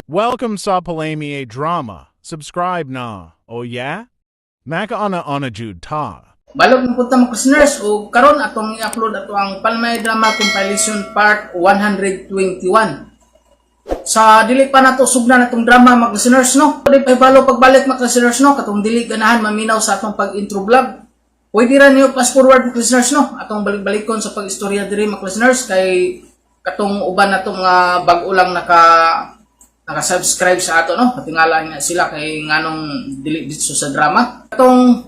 Welcome sa Palami Drama. Subscribe na. Oh yeah? Makauna-una jud ta. Balog na punta mga listeners, o karon atong i-upload ato ang Palmay Drama Compilation Part 121. Sa dili pa nato sugdan atong drama, mga listeners, no. Pwede pa ibalo pagbalik, mga listeners, no, katong dili ganahan maminaw sa atong pag-intro vlog. Pwede ra niyo fast forward, mga listeners, no. Atong balik-balikon sa pag-istorya diri, mga listeners, kay katong uban nato nga bag-o lang naka-subscribe sa ato, no. Patingala nga sila kay nganong dili dito sa drama. Katong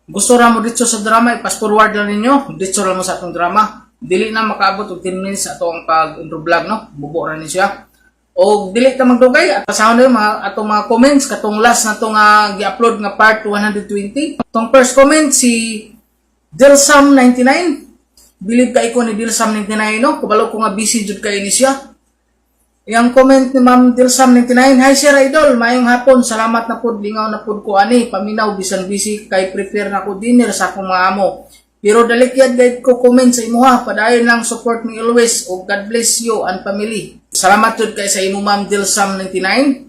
gusto ra mo dito sa drama, i-fast forward lang ninyo. Dito ra mo sa atong drama. Dili na makaabot og 10 minutes ato ang pag-intro vlog, no. Bubo ra ni siya. O dili ta magdugay at basahon na yung mga atong mga comments katong last na to nga gi-upload nga part 120. Atong first comment, si Dilsam99. Bilib kay ko ni Dilsam99, no. Kabalo ko nga busy jud kay ni siya. Yang comment ni Ma'am Dilsam 99, "Hi Sir Idol, maayong hapon, salamat na pud, lingaw na pud ko ani, paminaw bisan busy kay prepare na ko dinner sa akong mga amo. Pero dalikyad gayud ko comment sa imuha, padayon lang, support me always, o God bless you and family." Salamat jud kay sa imo, Ma'am Dilsam 99,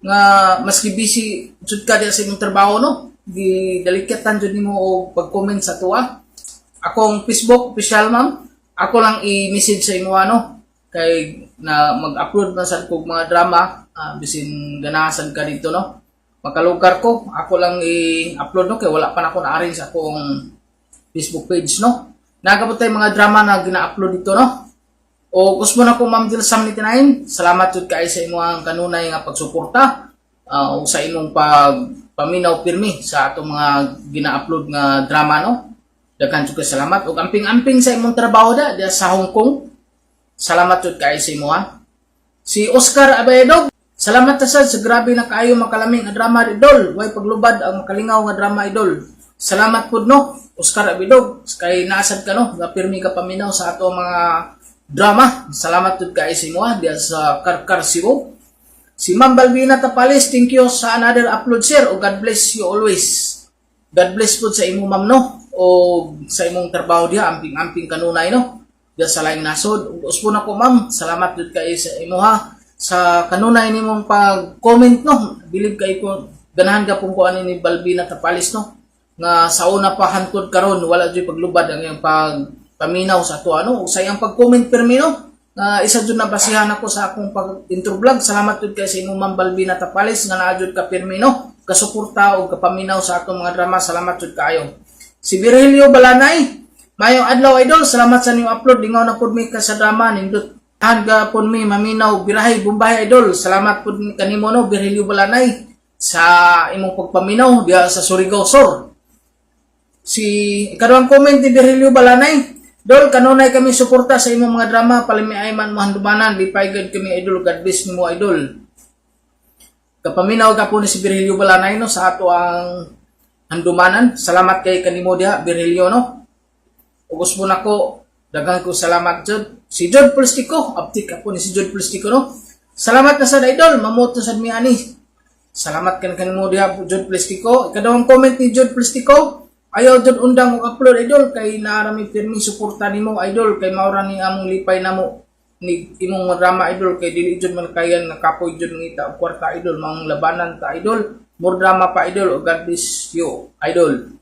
nga maski busy jud ka diya sa imong trabaho, no, di dalikyatan jud nimo og pag-comment sa tuwa. Akong Facebook official, ma'am, ako lang i-message sa imo, ano, kay na mag-upload man sad kog mga drama, bisin ganahan ka dito, no, makalugar ko, ako lang i-upload, no, kay wala pa na ako na-arrange sa akong Facebook page, no. Nagabot tayo mga drama na gina-upload dito, no. O gusto na ko, Ma'am Dilsam 99, salamat jud kay sa imong kanunay nga pagsuporta o sa imong pagpaminaw pirmi sa atong mga gina-upload nga drama, no. Daghan jud kay salamat ug amping-amping sa imong trabaho da diya sa Hong Kong. Salamat jud kay sa imo ha. Si Oscar Abayadog, "Salamat ta sad sa grabe na kaayo makalaming nga drama, idol. Way paglubad ang makalingaw nga drama, idol." Salamat pud, no, Oscar Abayadog, kay naasad ka, no, nga pirmi ka paminaw sa ato mga drama. Salamat jud kay sa imo ha, diya sa Karkar Cebu. Si Ma'am Balbina Tapalis, "Thank you sa another upload, sir. O God bless you always." God bless pud sa imo, ma'am, no, o sa imong trabaho diha, amping-amping kanunay, no, diya sa laing nasod. Ug usbon ako, ma'am, salamat jud kay sa imo ha sa kanunay nimong pag-comment, no. Bilib kay ko, ganahan ka pong kuan ni Balbina Tapalis, no, nga sa una pa hantod karon wala jud paglubad ang iyang pagpaminaw sa ato, ano, ug sa iyang pag-comment pirmi, no, nga isa jud na basihan ako sa akong pag-intro vlog. Salamat jud kay sa imong, Ma'am Balbina Tapalis, nga naa jud ka pirmi, no, kasuporta ug kapaminaw sa atong mga drama. Salamat jud kaayo. Si Virgilio Balanay, "Mayong adlaw, idol, salamat sa new upload, lingaw na pud mi ka sa drama, nindot hanga pud mi maminaw, birahay bumbahay, idol." Salamat pud kanimo, no, Virgilio Balanay, sa imong pagpaminaw diha sa Surigao Sur. Si ikaduhang comment ni Virgilio Balanay, "Dol, kanunay kami suporta sa imong mga drama, palami ay man mo handumanan, lipay gud kami, idol, God bless nimo, idol." Kapaminaw ka po ni si Virgilio Balanay, no, sa ato ang handumanan. Salamat kay kanimo diha, Virgilio, no. Ugos mo nako, daghan ko salamat jud. Si Jod Plastico, aptik ako ni si Jod Plastico, no. "Salamat na sa idol, mamot na sad mi ani." Salamat kan kanimo diha, Jod Plastico. Ikaduhang comment ni Jod Plastico, "Ayaw jud undang og upload, idol, kay naarami pirmi suporta nimo, idol, kay maura ni among lipay namo ni imong drama, idol, kay dili jud man kayan nga kapoy jud ngita og kwarta, idol, maong labanan ta, idol, more drama pa, idol, o God bless you, idol."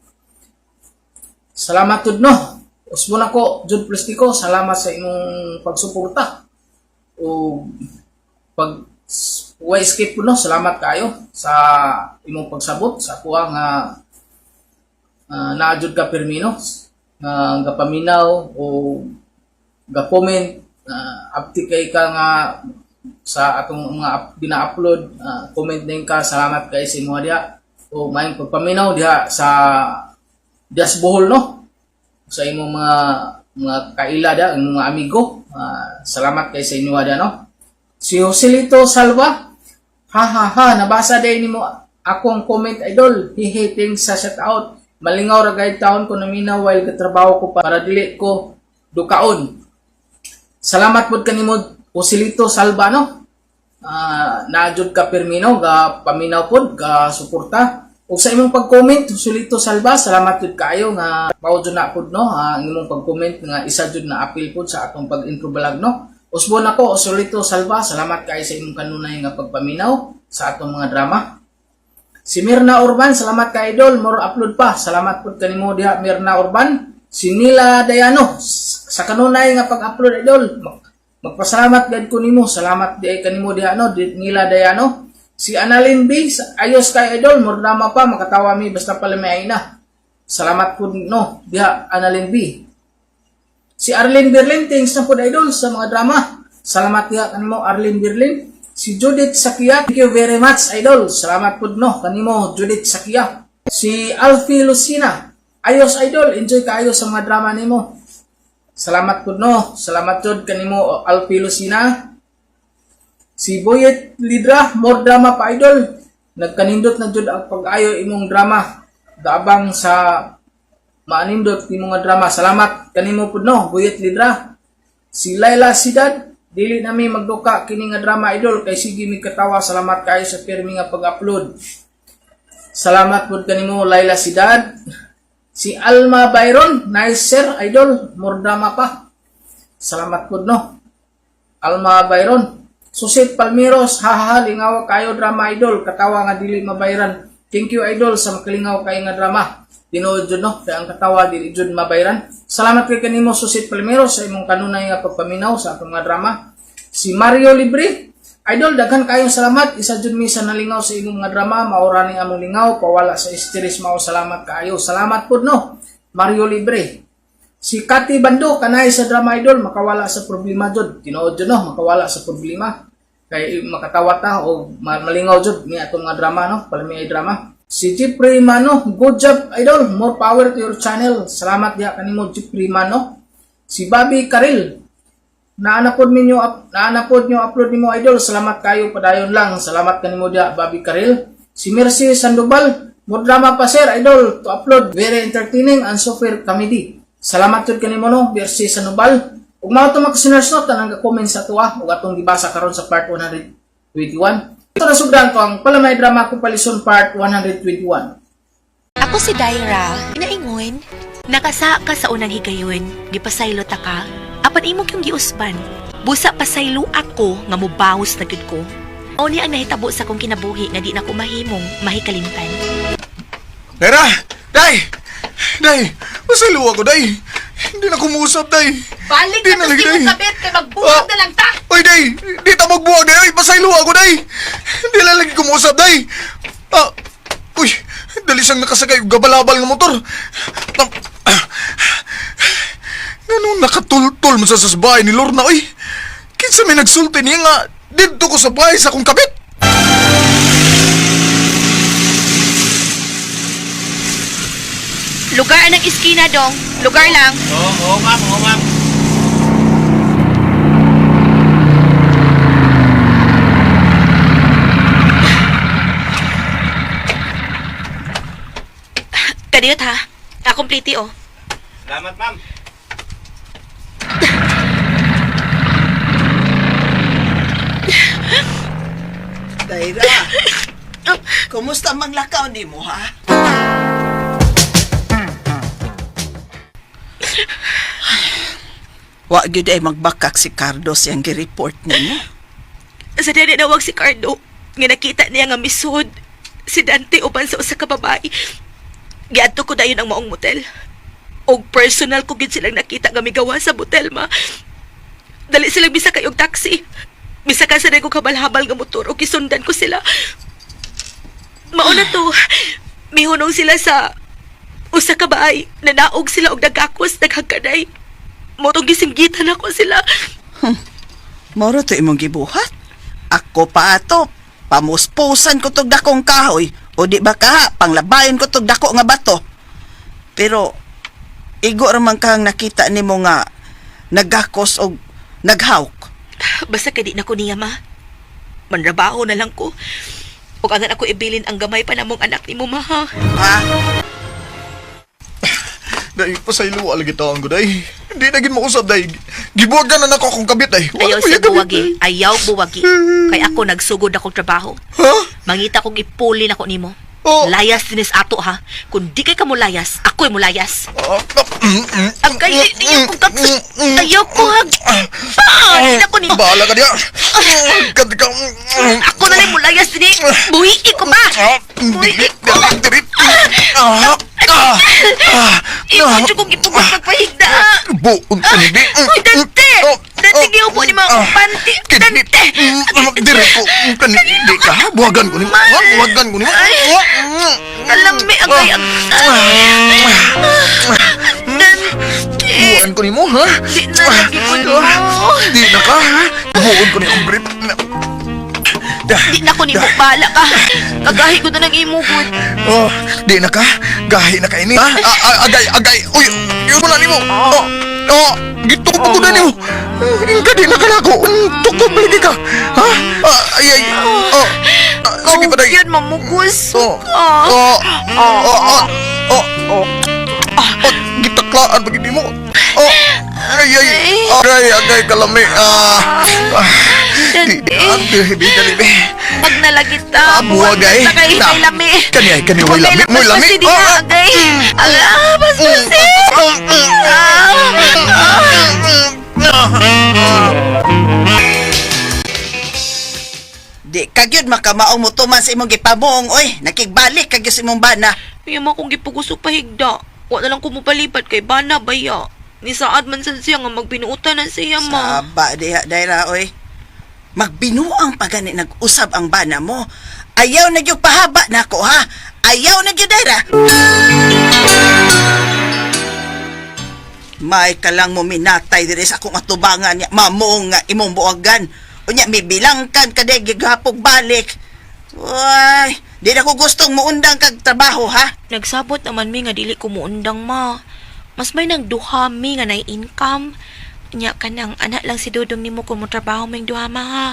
Salamat tud, no. Usbon ako, Jud Plastico, salamat sa imong pagsuporta. O pag way skip po, no, salamat kayo sa imong pagsabot sa kuha nga naa jud ka pirmi, no, nga gapaminaw o ga-comment, apti kay ka nga sa atong mga gina-upload, comment din ka. Salamat kay sa imo diha o maayong pagpaminaw diha sa Dias Bohol, no, sa imong mga kaila diha, ang mga amigo. Salamat kay sa inyo diha, no. Si Joselito Salva, "Ha ha ha, nabasa din nimo akong comment, idol. Hihi, thanks sa shout out. Malingaw ra gayud taon ko naminaw while katrabaho ko para dili ko dukaon." Salamat pod kanimo, Joselito Salva, no. Naa jud ka pirmi, no, ga paminaw pod, ga suporta. Ug sa imong pag-comment, Joselito Salva, salamat jud kaayo nga mao jud na pod, no, ang imong pag-comment nga isa jud na appeal pod sa atong pag-intro vlog, no. Usbon ako, Osolito Salva, salamat kaayo sa imong kanunay nga pagpaminaw sa atong mga drama. Si Mirna Urban, salamat ka idol, more upload pa. Salamat pud kanimo diha Mirna Urban. Si Nila Dayano, sa kanunay nga pag-upload idol. Magpasalamat gad ko nimo. Salamat di ay kanimo diha no, Nila Dayano. Si Annalyn B, ayos kay idol, more drama pa, makatawa mi basta pala may ay na. Salamat pud no diha Annalyn B. Si Arlene Berlin, thanks na po idol sa mga drama. Salamat diha kanimo Arlene Berlin. Si Judith Sakia, thank you very much idol. Salamat po no kanimo Judith Sakia. Si Alfie Lucina, ayos idol, enjoy kaayo sa mga drama nimo. Salamat po no. Salamat jud kanimo Alfie Lucina. Si Boyet Lidra, more drama pa idol. Nagkanindot na jud ang pag-ayo imong drama. Gaabang sa maanindot nimo nga drama. Salamat kanimo pud no, Boyet Lidra. Si Laila Sidad, dili nami magduka kini nga drama idol kay sige mi katawa. Salamat kayo sa pirmi nga pag-upload. Salamat pud kanimo Laila Sidad. Si Alma Byron, nice sir idol, more drama pa. Salamat pud no. Alma Byron. Susit Palmiros, hahaha, lingaw kayo drama idol, katawa nga dili mabayran. Thank you idol sa makalingaw kayo nga drama. Tinuod jud no, kay ang katawa dili jud mabayran. Salamat kay kanimo Susit Palmiros sa imong kanunay nga pagpaminaw sa atong nga drama. Si Mario Libre, idol daghan kayong salamat. Isa jud mi sa nalingaw sa imong nga drama, maura ni among lingaw, pawala sa stress mao salamat kaayo. Salamat pud no, Mario Libre. Si Kati Bando, kanay sa drama idol, makawala sa problema jud. Tinuod jud no, makawala sa problema. Kay makatawa ta o malingaw jud ni atong mga drama no, palami ay drama. Si Jeffrey Mano, good job idol, more power to your channel. Salamat diha kanimo Jeffrey Mano. Si Bobby Karil, naanapod ninyo naanapod nyo upload nimo idol. Salamat kayo padayon lang. Salamat kanimo diha Bobby Karil. Si Mercy Sandoval, more drama pa sir idol to upload. Very entertaining and super comedy. Salamat jud kanimo no Mercy Sandoval. Ug mao to mga listeners no, tanang ga-comment sa tuwa ug atong gibasa karon sa part 121. Ito na sugdan ko ang Palamay Drama Compilation part 121. Ako si Daira. Naingon, nakasa ka sa unang higayon, gipasaylo ta ka, apan imo yung giusban. Busa pasaylo ako nga mubawos na gyud ko. Mao ni ang nahitabo sa akong kinabuhi nga di na ko mahimong mahikalimtan. Nera! Day! Day! Masalo ako, day! Hindi na kumusap, day! Balik Di na na to lagi, si day. kabit kay magbuhat Ah. na lang ta. Oy, day! Di ta magbuwag, day! Oy, pasaylo ako, day! Hindi na lagi kumusap, day! Ah! Uy! Dali siyang nakasakay og gabalabal ng motor. Ah, Ganun nakatultol man sa bahay ni Lorna, oy! Kinsa may nagsulti niya nga didto ko sa bahay sa akong kabit! Lugar ang iskina dong, lugar lang. Oo, oo ma'am, oo ma'am. Kadiyot ha. Akong pliti oh. Salamat ma'am. Daira, kumusta mang lakaw ni mo, ha? Wa gyud ay magbakak si Carlos yang gi-report nimo. Sa dili nawag si Cardo nga nakita niya nga misod si Dante uban sa usa ka babae. Giadto ko dayon ang maong motel. Og personal ko gid silang nakita nga migawa sa motel ma. Dali silang bisa kay og taxi. Bisa ka sa ko kabalhabal nga motor og gisundan ko sila. Mao na to. Mihunong sila sa usa ka baay. Nanaog sila og nagakos naghagkanay. Motong gisinggitan ako sila. Moro to imong gibuhat. Ako pa ato, pamuspusan ko tog dakong kahoy o di ba kaha panglabayon ko tog dako nga bato. Pero igo ra man kang nakita nimo nga nagakos og naghawk. Basta kay di na ko niya, ma. Manrabaho na lang ko. Ug angan ako ibilin ang gamay pa namong anak ni mo, ma, ha? Ha? Day, pasaylo lagi taon ko, day. Hindi na gid mausap, day. Gibuwagan na nako akong kabit, day. Wala Ayaw ko sa yung kabit, buwagi. day. Ayaw buwagi. Kay ako nagsugod akong trabaho. Ha? Mangita kong ipuli na ko nimo. Oh. Layas dinis ato ha. Kung di kay ka molayas, ako'y molayas. Ah, ah, mm, mm, Ang kay mm, ayaw ko mm, mm, ayaw ko hag. Pa, di na ko nimo. Bahala ka diya. Kad ka. Ako na lang mulayas dinhi. Buhiki ko ba? Dili, dili, dili. Ah, ah, ah. Imo jud kong gipugot pagpahigda. Buon ko ni di. Uy, Dante! Dante, giupo ni mga panty. Dante! Dire ko. Kani di ka. Buwagan ko ni. Buwagan ko ni. Ay. Kalami ang kay ang... Dante! Buwagan ko nimo, ha? Di na lagi ko nimo. Di na ka, ha? Buon ko ni ang brief. Di na ko nimo bala ka. Kagahi ko na ng imo gud. Oh, di na ka. Gahi na ka ini. Ha? Agay, agay. Uy, yun mo na nimo. Oh, oh, gitukob ko na nimo. Ingka di na ka na ako. Tukob lagi ka. Ha? Ah, ay, ay. Oh, ah, sige pa day. Yun, mamugos Oh, ka. oh, oh, oh, oh, oh. Oh, gitaklaan pag hindi mo. Oh, ay, ay, agay, agay, kalami. Ah, ah, di, Dante. di, di, dali, be. Pag nalagita, Ah, buwag ay. na kay Na. may lami. Kani ay, kani way lami, Way way lami. Di Ah, na, ah. agay. Ah, basbasi. Di ka gyud makamaong mo tuman sa imong gipabuong oy. Nakigbalik ka gyud sa imong bana. Iya man kong gipugusok pahigda. Wa na lang ko mopalipat kay bana baya. Ni saad man sad siya nga magbinuotan na siya ma. Saba diha dayra oy. Magbinuang pa gani nag-usab ang bana mo. Ayaw na gyud pahaba nako ha. Ayaw na gyud dayra. May ka lang mo minatay diri sa akong atubangan niya. Mamuong nga imong buwagan. Unya mibilangkan ka day gihapog balik. Uy, di na ko gustong muundang kag trabaho ha. Nagsabot naman mi nga dili ko muundang ma. Mas may nang duha mi nga nay income. Nya kanang anak lang si Dudong nimo kung motrabaho ming duha ma ha.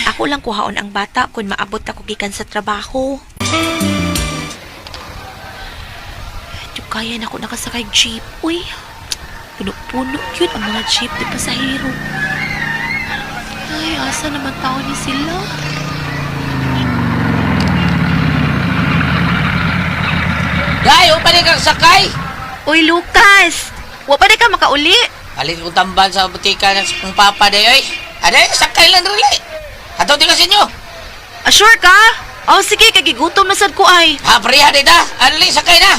Ako lang kuhaon ang bata kung maabot ako gikan sa trabaho. Di kaya na ako nakasakay jeep. Uy, puno-puno yun ang mga jeep di pasahero. Ay, asa naman tao ni sila? Day, upa ni kang sakay. Uy, Lucas! Wa pa di ka makauli. Palit ko tamban sa butika ng kong papa day oy. Aday, sakay lang dali. Ato di ka sa inyo. Ah, sure ka? Oh, sige, kagigutom na sad ko ay. Ha, pareha day ta. Adali, sakay na.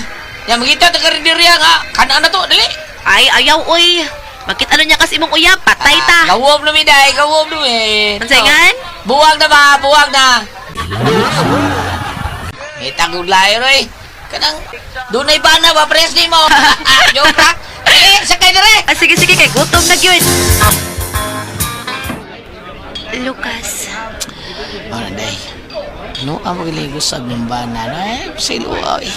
Ya magita ta karinderya nga kanaan na to, dali. Ay, ayaw, oy. Bakit ano niya kasi imong uyab? Patay ta. Ah, gawom na mi day, gawom na mi. Unsa ngan? Buwag na ba? Buwag na. May tagog layo oy. Kanang dunay bana ba pres nimo? Joke ra. Dali, sakay dire. Ah, sige, sige, kay gutom na gyud. Lucas, Ora day. No ang magligos sa bana na eh silo ay.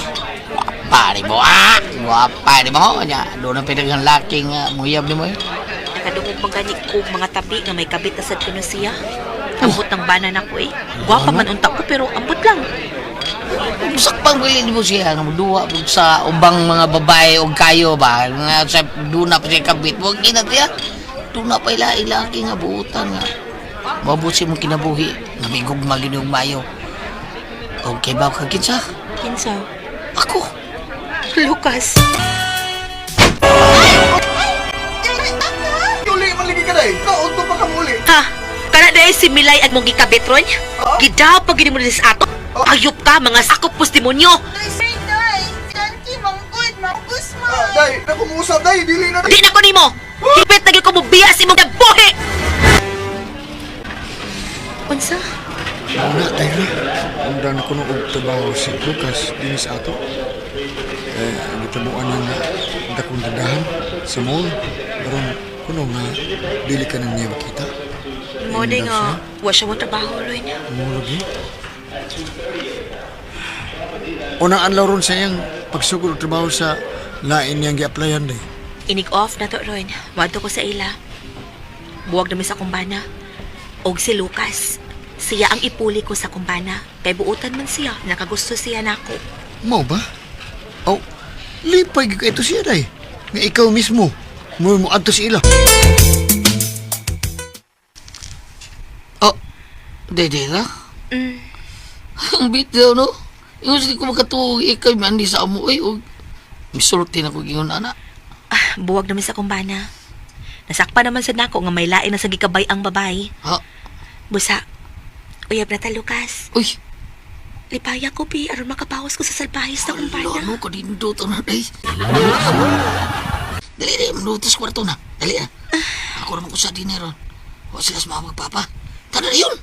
Wapa ni mo ah. Wapa ni mo nya. Doon ang pinagang laki nga muyab ni mo eh. nakadungog man gani ko mga tabi nga may kabit na sad kuno siya. Ambot ng bana nako eh. Gwapa man unta ko pero ambot lang. Sakpang wili mo siya nga duwa pud sa ubang mga babae og kayo ba nga sa duna pa siya kabit wag ina tiya duna pa ila ilaki nga buutan nga mabuti mo kinabuhi nga migog maginog mayo okay ba ka kinsa Kinsa? ako. Lucas. Uli man lagi ka day. Kaunto pa ka muli. Ha? Kana dahil si Milay ang mong gikabit ron? Gidaw pag gini mo din sa ato. Ayop ka, mga sakop pos demonyo. Ah, day, nakumuusap day, dili na. Di na ko nimo. Hipit na gyud ko mo biya sa imong buhi. Unsa? Una, Tyra. Undang na kuno og trabaho si Lucas dinis ato. Eh, gitabuan niya nga dakong tindahan sa mall. Aron kuno nga dili ka na niya makita. Mo di nga wa siya mo trabaho ron. Mo lagi. Unang adlaw ron sa iyang pagsugod og trabaho sa lain niyang gi-applyan day. Inig off na to ron. Moadto ko sa ila. Buwag na mi sa kumbana. Og si Lucas. Siya ang ipuli ko sa kumbana. Kay buutan man siya, nakagusto siya nako. Mao ba? Oh, lipay gyud ito siya day. Nga ikaw mismo mo mo adto sa ila. Oh, dede na. Mm. Ang bitaw no. Yung sige ko makatuog ikay man di sa amo ay og misulti na ko gingon ana. Ah, buwag na mi sa kumbana. Nasakpa naman sa nako nga may lain na sa gikabay ang babay. Ha? Busa, uyab na ta, Lucas. Uy, Lipaya ko, pi, aron makapawas ko sa salbahis na Ala, kumpanya. ano ka dindot na, day. Dali, dali, manutas kwarto na. Dali na. Ako naman ko sa dinero. Wa sila sa mga magpapa. Tara na yun!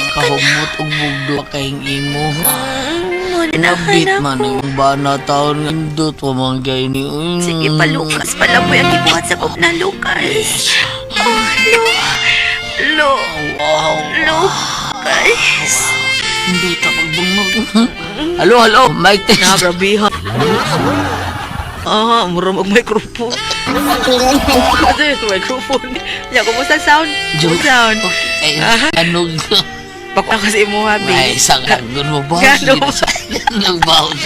Kahumot og bugdo kayong imo. Nabit man ang bana taon nga indot pa man kay ni. Sige pa, Lucas. Palaboy ang gibuhat sa na, Lucas. Oh, Lu. Lu. Wow. Lucas. Hindi ta pagbungog. Halo, halo, mic test. Nagrabihan. Ah, muram og microphone. Ano yung microphone? Ya, kumusta sound? Joke. Sound. Ay, ano? Bako ako sa imo, ha, May babe. isang hanggon mo ba? Gano ba? Nagbaon.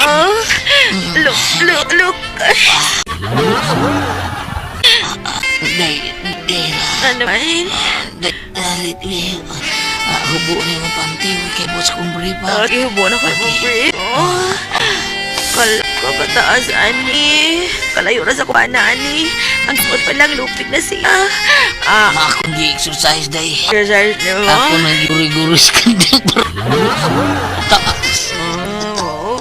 Ah, look, look, look. Day, day na. Ano man? Day, dalit, eh. Ah, hubo na yung panty. Kay boss kong brief, ha? Okay, hubo na kayo mong brief. Oh. Kataas, ani. Kalayo na sa kubana, ani. Ang suot pa lang, lupig na siya. Ah, Akong gi-exercise, day. exercise niyo. Ako nang guri-guri sa kandang Taas. Oh,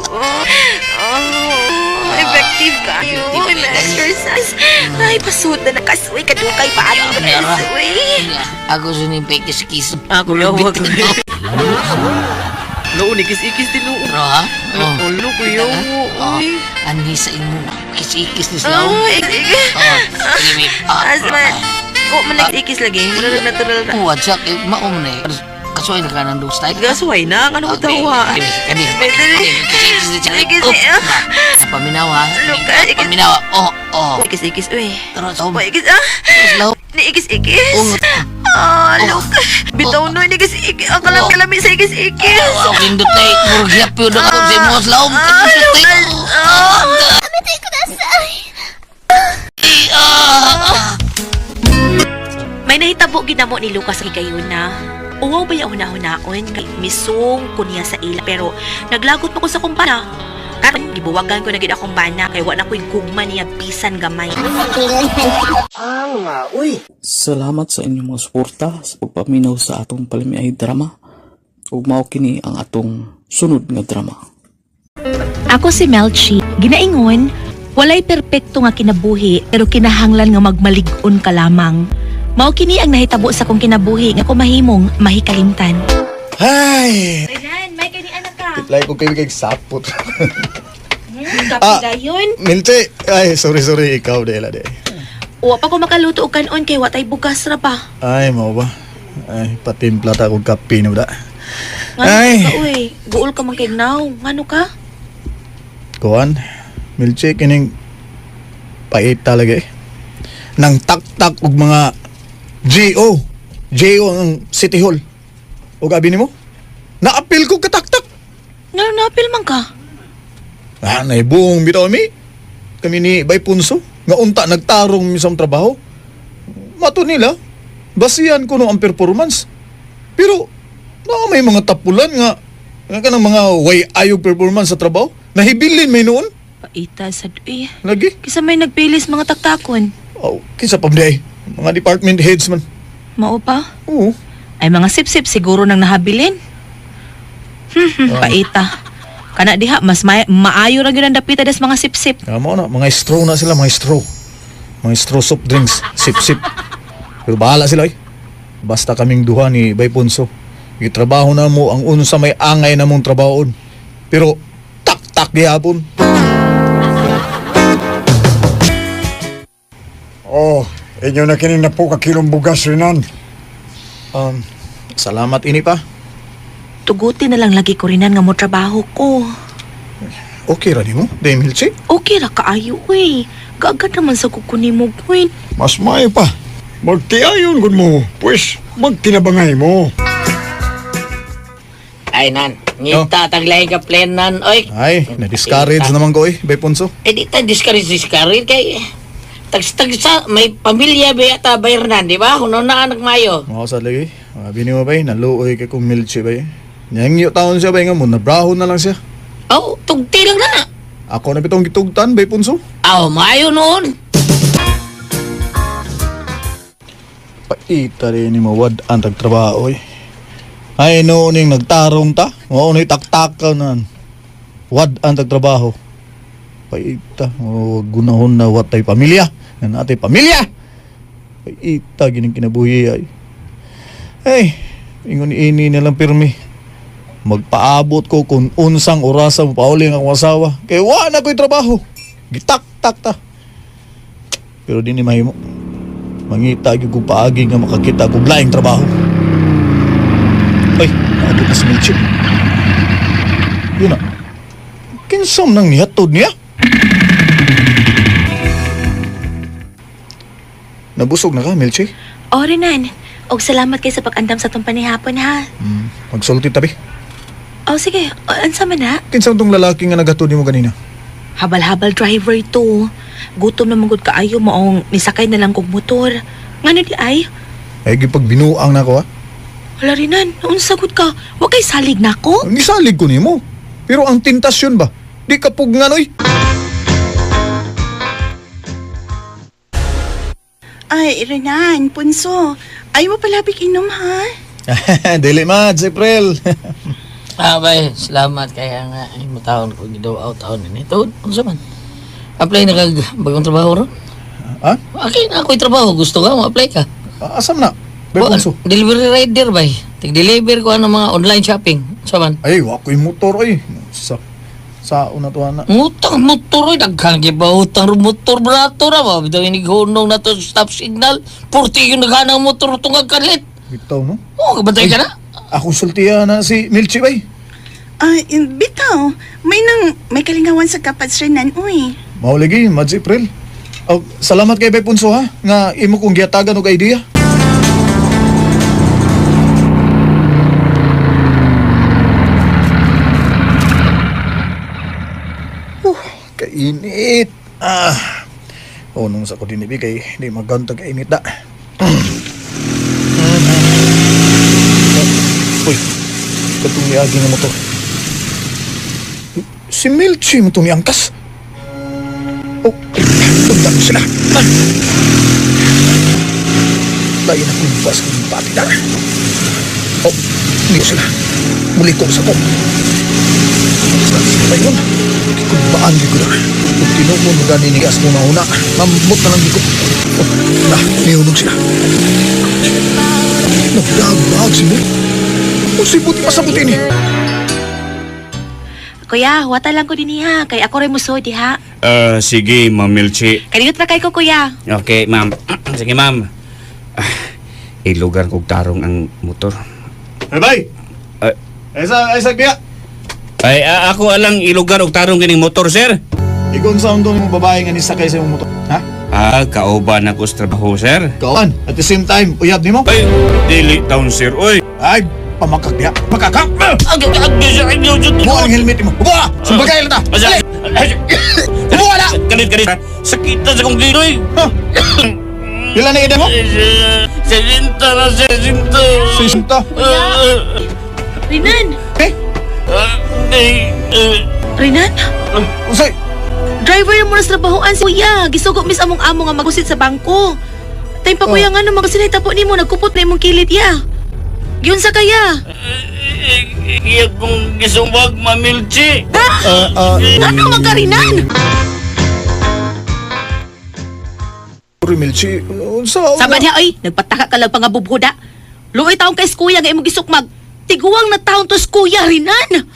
effective ka. Effective May exercise. Ay, pasuot na nakasuwi. Kadukay pa ato Meron. nakasuwi. Ako sa ning pekis kis. Ako yung wag. Noon, ikis-ikis din noon. Pero ha? Oh. Ulo ko yung. Oh, ani sa imo. Kis-ikis ni sila. Oh, ikis. Oh, sige, babe. Ah, Asman. Oh, man ikis lagi. Muna na natural na. Oh, adyak. Eh, maom na eh. Kasuay na ka ng dog style. Gasuway na. Ano ko tawa? Kani, kani. Dali. Kis-ikis ni siya. Ikis, Oh, eh. Paminaw ha. Luka, ikis. Paminaw. Oh, oh. Ikis-ikis, uy. Tara, sa Oh, ikis, ah. Slow. Ni ikis-ikis. Oh. Ah, look. Bitaw no, ni ikis-ikis. Ang kalam-kalami sa ikis-ikis. Wow, kindot na eh. Murag yap yun ako sa imo slow. Ah, Kindot na eh. Lucas. Ah. May nahitabo ginamo ni Lucas kay Gayuna. Uwaw ba yung huna-hunaon kay misung ko niya sa ila pero naglagot pa ko sa kumpana. Karon gibuwagan ko na gid akong bana kay wa na ko'y gugma niya bisan gamay. Salamat sa inyong mga suporta sa pagpaminaw sa atong palamiay drama. Ug mao kini ang atong sunod nga drama. Ako si Melchi. Ginaingon, walay perpekto nga kinabuhi pero kinahanglan nga magmalig-on ka lamang. Mao kini ang nahitabo sa kong kinabuhi nga kumahimong mahikalimtan. Ay! Ayan, may kani anak ka. Tiplay ko kayo kay sapot. Kape Ah. dayon. Milche! Ay, sorry, sorry. Ikaw, Dela, de. Wa pa ko makaluto og kanon kay watay bugas ra pa. Ay, mao ba? Ay, patimpla ta kong kape na ba? Ngano Ay. ka uy? Guol ka man kay now. Ngano ka? Kuan, Milche, kining pait talaga eh. Nang tak-tak og mga GO. GO ang City Hall. Og abi nimo? Naapil ko kataktak. Ngano naapil man ka? Ah, naibuong bitaw mi. Kami ni Bay Punso. Nga unta nagtarong mi sa trabaho. Mato nila, basihan ko no ang performance. Pero, na may mga tapulan nga, nga kanang mga way ayog performance sa trabaho. Nahibilin may noon. Paita sad uy. Lagi. Kisa may nagpilis mga taktakon. Oh, kinsa pa man di ay? Mga department heads man. Mao pa? Oo. Ay mga sipsip siguro nang nahabilin. Paita. Kana diha mas maayo ra gyud ang dapita des mga sipsip. Kamo na, mga straw na sila, mga straw. Mga straw soft drinks, sip-sip. Pero bahala sila eh. Basta kaming duha ni Bay Ponso. Gitrabaho na mo ang unsa may angay na mong trabahoon. Pero tak-tak gihapon. Oh, inyo na kini na po kakilong bugas rinan. Salamat ini pa. Tuguti na lang lagi ko rinan nga mo trabaho ko. Okay ra nimo, Dame Hilche. Okay ra kaayo uy. Gaagad naman sa kukuni mo, Gwen. Mas maayo pa. Magtiayon gud mo. Pwes, magtinabangay mo. Ay, nan. Ngita, taglay ka plan, nan. Oy. Ay, na-discourage naman ko eh, Bay Ponso. Eh, di ta discourage, discourage. Kay, tags-tagsa, may pamilya ba yata bayar nan, di ba? Kuno na anak mayo. Mga sa lagi. Abi nimo bay, naluoy kay kong Milche bay. Nangyo taon siya bay nga mo, nabrahon na lang siya. Oh, tugti lang na. Ako na bitong gitugtan, bay punso. Aw, maayo noon. Paita rin ni mawad ang tagtrabaho eh. Ay noon yung nagtarong ta, mao ni taktakaw nan. Wad ang tagtrabaho. Paita, oh, gunahon na watay pamilya. Nga natay pamilya. Paita gining kinabuhi ay. Ay, ingon ini na lang pirmi. Magpaabot ko kung unsang orasa mo pauli ang akong asawa. Kay wa na ko'y trabaho. Gitak-tak ta. Pero di ni mahimo. Mangita gyud kog paagi nga makakita kog laing trabaho. Ay, naabot na si Milchip. Yun na. Kinsam nang nihatod niya? Nabusog na ka, Milchi? O, Renan. Og salamat kay sa pag-andam sa tong panihapon, ha? Magsulti tabi. O, sige. O, unsa man na? Kinsam tong lalaki nga naghatod nimo ganina? Habal-habal driver to. Gutom na manggod kaayo maong nisakay na lang kog motor. Ngano di ay? Ay, gipagbinuang na ko, ha? Wala Renan, unsa gud ka? Wa kay salig nako? Nisalig ko nimo. Pero ang tentasyon ba? Di ka pugnan, oy. Ay, Renan, punso. Ay mo palabig inom, ha? Dili man, April. Ah, bay, salamat kaya nga ay mataon ko gidaw out taon ini. Tuod, unsa man? Apply na kag bagong trabaho ron? Ha? Okay na ako'y trabaho. Gusto ka, mo-apply ka. Asam na? Bay Wa- punso. Delivery rider, bay. Tig-deliver ko ano mga online shopping. Unsa man? Ay, wa ko'y motor, oy. Sa sa una to ana. Ngutang motor oy daghan gyud ba utang ro motor brato ra ba bitaw inighunong na to stop signal. Purti yung naghanang motor tungag kalit. Bitaw, no? Oh, kabantay ka na. Akong sultiya na si Milchi, bay. Ay, bitaw. May nang, may kalingawan sa kapads, Renan, uy. Mao lagi, Mads April. Oh, salamat kay Bay Punso ha, nga imo kong gihatagan og idea. Kainit. Ah. Oh, nung sa ko dinibi kay di maganta kainit da. Uy, katong niagi nga motor. Si Milchi mo itong niangkas. Oh, punta ko sila. Lain na kumpas kong pati na. Oh, hindi sila. Muli ko sa ko. Sa yun. Kumbaan di ko na. Kung tinuon mo gani ni Asmo na una, mamot na lang di ko. Oh, na, niunog sila. Nagdagbag si Mel. O si Buti masabuti ni. Kuya, huwata lang ko din ha. Kay ako rin muso diha. Sige, Ma'am Milchi. Kaniyot ra kay ko, kuya. Okay, ma'am. Sige, ma'am. Ah, ilugar kog tarong ang motor. Hey, bay! Ay, Esa, esa biya. ay ako alang ilugar og tarong kining motor, sir. Ikaw ang sound mo babae nga nisakay sa imong motor. Ha? Ah, kauban ako sa trabaho, sir. Kauban. At the same time, uyab nimo. Ay, dili taon, sir. Oy. Ay, pamakak diha. Pakakak! Buha ang helmet mo. Buha! Sumbagay lang ta! Dali! Buha na! Kalit, kalit. Sakit na sa kong giloy. Ha? Pila na edad mo? Sesinta na, sesinta. 60. Renan! Eh? Renan? Usay! Driver mo na sa trabahoan si kuya. Gisugo mis among amo nga magusit sa bangko. Time pa Oh. kuya nga no magasinay tapo nimo nagkupot na imong kilid ya. Giun sa kaya. Iya kong gisumbag, Ma'am Milchi. Ah, ah, Ngano man ka Renan? sorry, Milchi. Unsa? Sama niya oy, nagpataka ka lang pangabubhuda. Luoy taong kay kuya nga imong gisukmag. Tiguang na taon to kuya Renan.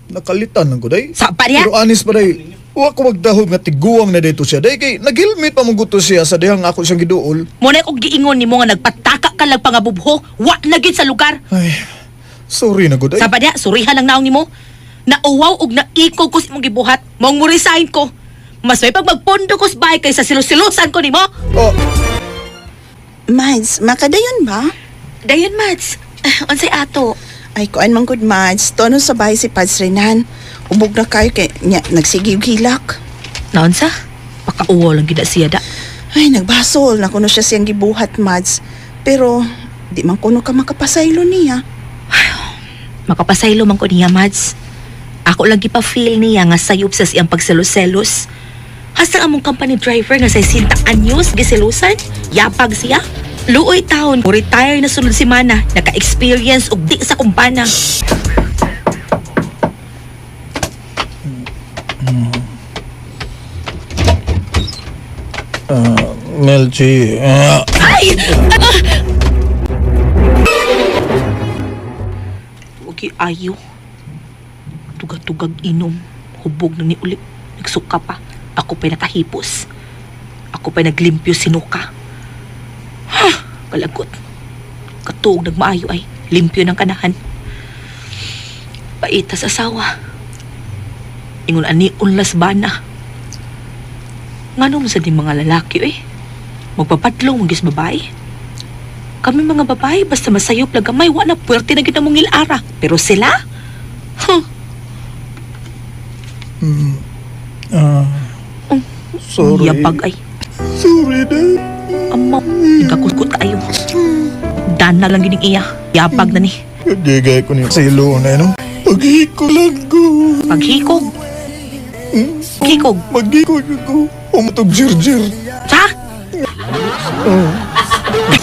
Nakalitan lang ko, day. Saba niya? Pero anis pa, day. Wa ko magdahog nga tiguang na dito siya, day. Kay nag-helmet pa mong guto siya sa dihang ako siyang giduol. Mo na kog giingon nimo nga nagpataka ka lang pangabubho, wa na gid sa lugar. Ay, sorry na gud, day. Saba niya, surihan lang naong nimo. Nauwaw og naikog ko sa imong gibuhat, maong mo resign ko. Mas may pag magpondo ko sa bahay kaysa silusilusan ko nimo. Oh, Mads, makadayon ba? Dayon, Mads. Unsay ato? Ay, kuan man gud, Mads. Tono sa bahay si Pads Renan. Ubog na kayo kay nya, nagsige og hilak. Naunsa? Pakauwaw lang gid na siya da. Ay, nagbasol na kuno siya siyang gibuhat, Mads. Pero, di man kuno ka makapasaylo niya. Makapasaylo man ko niya, Mads. Ako lang gipa-feel niya nga sayop sa siyang pagselos-selos. Hasta among company driver nga 60 anyos giselosan, yapag siya. Luoy taon, retire na sunod semana, naka-experience og di sa kumpana. Melchi. Ay! Ah! Huwag ayo. Tugag-tugag inom. Hubog na ni uli. Nagsuka pa. Ako pa'y nakahipos. Ako pa'y naglimpyo sinuka. Ha! Kalagot. Katuog nagmaayo ay. Limpyo ng kanahan. Paitas asawa. Ingon ani unlas bana. Ngano mo sa di mga lalaki eh? Magpapadlong magis babae. Kami mga babae, basta masayop lang gamay, wa na puwerte na gid among ilara. Pero sila? Huh, Sorry. Yabag ay. Sorry na. Amaw, nagkakutkot kayo. Dana lang gining iya. Yabag na ni. Gigay ko ni silo na no. Paghiko lang ko. Paghikog. Hikog. Maghiko ko. Umutog jirjir. Sa?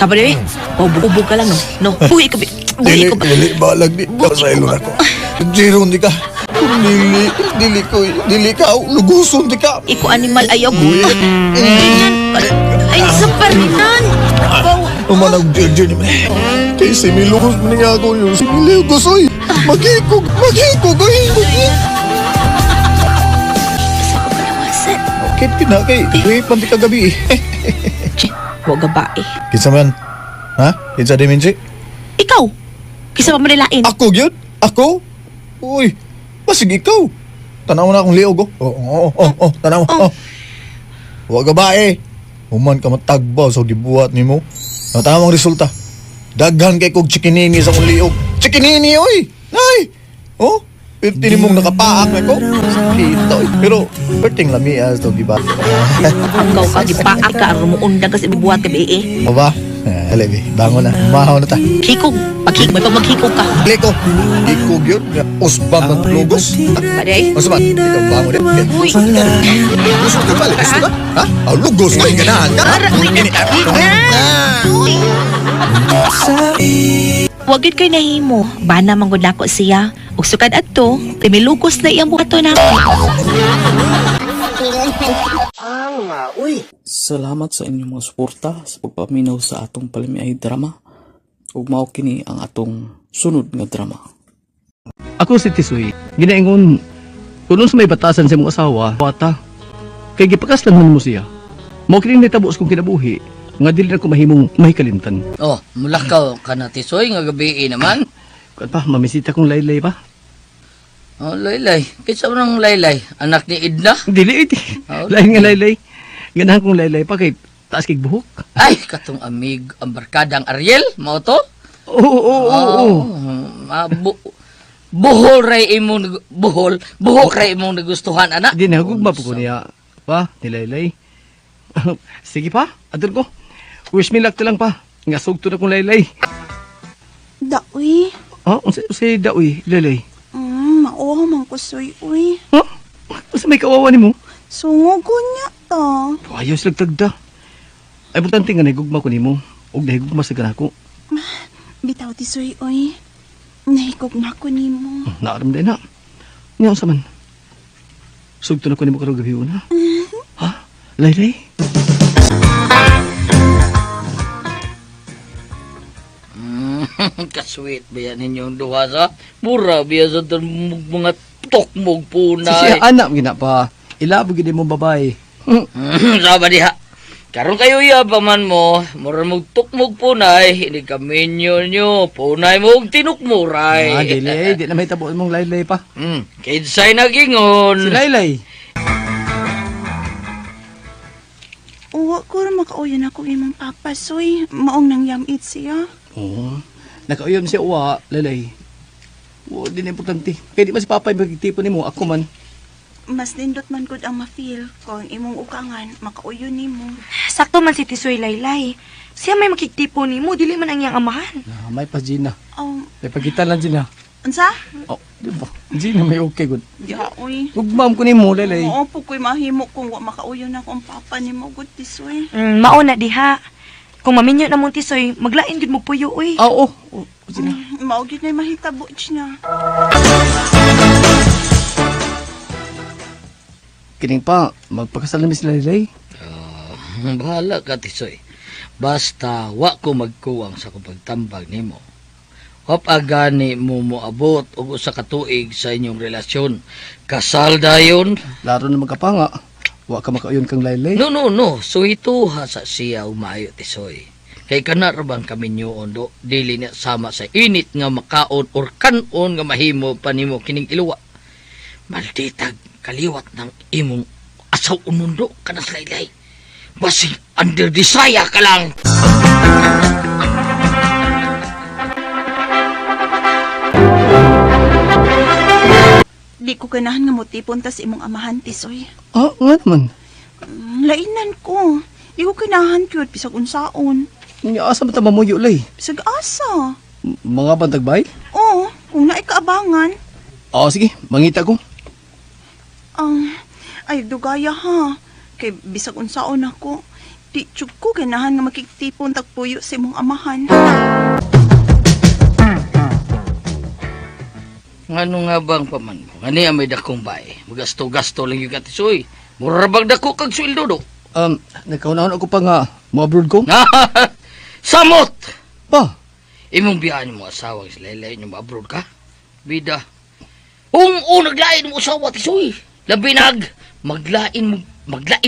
Sabi ni, ubog ka lang no. No, buhi ka. Buhi Dili, ka ba? dili, balag di. Sa ilo na ko. Jiron di ka. Dili, dili ko, dili ka. Luguson di ka. Iko animal ayaw. Ganyan. Ay, sa parinan. Umanag jirjir ni man. Kay si Milugos man nga ako yun. Si Milugos, oy. Maghikog, maghikog, oy. Maghikog. Sa kapalawasan. Kit kina kay. Wait, man di ka gabi. Che, wag bae. Kinsa man? Ha? Kinsa di Minji? Ikaw, kisa pa manilain. Ako gyud? Ako? Uy, basig ikaw. Tanaw na akong liog, oh. Oo, oo, oo, oh, tanaw. Oh. Wa ka ba eh. Human ka matagbaw sa gibuhat nimo. Natama ang resulta. Daghan kay kog chikinini sa akong liog. Chikinini, oy! Nay! Oh, 50 ni mong nakapaak na ko. Sakit, oy. Pero, perting lamias to, giba. Anggaw ka, gipaak ka, aron mo undang kasi bibuhat ka, eh. O ba? Eh, Alay, be. Bangon na. Mahaw na ta. Hikog, paghikog, may pag maghikog ka. Liko. Ikog yun. Usbang ng lugos. Paday. Ano man? Ikaw bangon din. Uy. Gusto ka balik? Gusto ka? Ha? Ah, lugos. Ay, ganahan ka. Uy. Wag yun kay nahimo. Bana manggod nako siya. Ug sukad adto, timilugos na iyang buhaton nako. Salamat sa inyong mga suporta sa pagpaminaw sa atong palamiay drama. Ug mao kini ang atong sunod nga drama. Ako si Tisoy, ginaingon, kung sa may batasan sa imong asawa, bata, kay gipakaslan man mo siya. Mao kining nitabo sa kong kinabuhi, nga dili na ko mahimong mahikalimtan. Oh, mulakaw ka na tisoy nga gabi naman. Kuan pa, mamisita kong laylay pa. Oh, laylay. Kinsa man ang laylay? Anak ni Edna? Dili iti. Oh. Lain nga laylay. Ganahan kong laylay pa kay taas kay buhok. Ay, katong amig ang barkadang Ariel, mao to? Oo, oo, oo, oo. Ah, buhol ray imong buhol, buhok ray imong nagustuhan ana. Di na gugma po ko niya. Pa, nilaylay. Sige pa, adol ko. Wish me luck to lang pa. Nga sugto na kong laylay. Daoy. Oh, unsa unsa daoy, laylay? Mauwaw man ko soy, uy. Huh? Unsa may kawawa nimo? Sungog ko niya ta. Ayos lang tagda. Ay, importante nga nahigugma ko nimo. Ug nahigugma sa ganako. Bitaw ti soy, uy. Nahigugma ko nimo. Naaram din na. Niya unsa man. Sugto na ko nimo karong gabi una. Ha? Laylay? Kasweet ba yan ninyong duha sa? Mura biya sa mga tokmog punay. Siya anak gina pa. Ilabo gid mo babae. Sama diha. Karon kayo iya pa man mo, mura mog tukmog punay, hindi ka minyo nyo, punay mo og tinukmuray. Ah, dili, di na may tabo mong laylay pa. Kinsay nagingon. Si Laylay. Uwa ko ra makauyon ako imong papa, soy. Maong nang yamit siya. Oo. Nakauyon siya uwa, Laylay. Oo, di na importante. Kaya di man si Papa yung magtipo nimo, ako man. Mas nindot man gud ang ma-feel kung imong ukangan makauyon nimo. Sakto man si Tisoy Laylay. Siya may makigtipo nimo, dili man ang iyang amahan. Ah, may pa Gina. Oh, May pagkita lang Gina. Unsa? Oh, di ba? Gina, may okay gud. Diha oy. Ug ma'am ko nimo, Laylay. Oo, po ko'y mahimo kung wa makauyon ako ang papa nimo gud Tisoy. Mao na diha. Kung maminyo na mong Tisoy, maglain gud mo puyo uy. Ah, oo. Oh, Gina. Mao gyud na mahitabo Gina. Kining pa, magpakasal na mi sila, Laylay. Bahala ka, Tisoy. Basta wa ko magkuwang sa akong pagtambag nimo. Hop agani mo moabot og usa ka tuig sa inyong relasyon. Kasal dayon. Laro na magkapanga. Wa ka makauyon kang Laylay. No, no, no. Suhituha sa siya umayo, Tisoy. Kay kana ra bang kaminyoon do, dili niya sama sa init nga makaon or kanon nga mahimo pa nimo kining iluwa. Malditag kaliwat ng imong asaw unundo kanas Laylay. Basig under desire ka lang. Di ko ganahan nga motipon tas imong amahan Tisoy. Ah, nga naman. Lainan ko. Di ko ganahan gyud bisag unsaon. Nya asa man ta mamuyo, Lay? Bisag asa. Mga bantagbay? Oo, kung naay kaabangan. Ah, sige, mangita ko. Ay dugaya ha. Kay bisag unsaon ako. Di jud ko ganahan nga makigtipon tagpuyo sa imong amahan. Ngano nga bang paman mo? Ngani may dakong bae. Magasto-gasto lang yung katisoy. Mura bang dako kag sweldo do? Nagkaunahon ako pa nga mo-abroad ko. Samot! Pa! Imong biyaan mo asawa sa laylay nyo ma-abroad ka? Bida. Ung naglain mo asawa tisoy. Labi nag maglain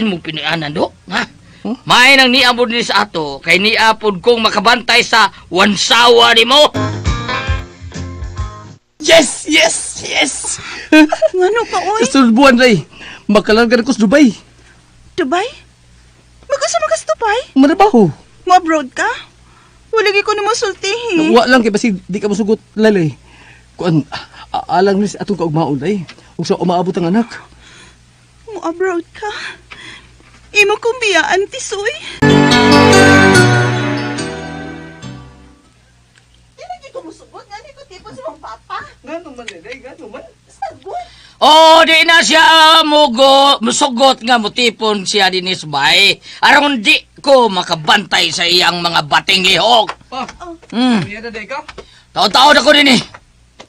mo Pinoyanan do, ha? Huh? May nang niabod ni sa ato kay niapod kong makabantay sa wansawa nimo. Yes! Yes! Yes! Ngano ka oy? Sa sunod buwan, Lay. Makalarga na ko sa Dubai. Dubai? Mag-usa man ka sa Dubai? Manabaho. Mo abroad ka? Wala gyud ko nimo sultihi. Wa lang kay basig di ka mosugot, Laylay. Kuan alang ni sa atong kaugmaon, Lay. Ug sa umaabot ang anak. Mo abroad ka. Imo kong biyaan Tisoy. Dili ko musugot ngani ko tipon sa imong papa. Ngano man, Laylay? Ngano man? Sagot. Oh, di na siya mugo, musugot nga mutipon siya dinis bay. Aron di ko makabantay sa iyang mga bating lihok. Pa, na day ka? Taon-taon ako din eh.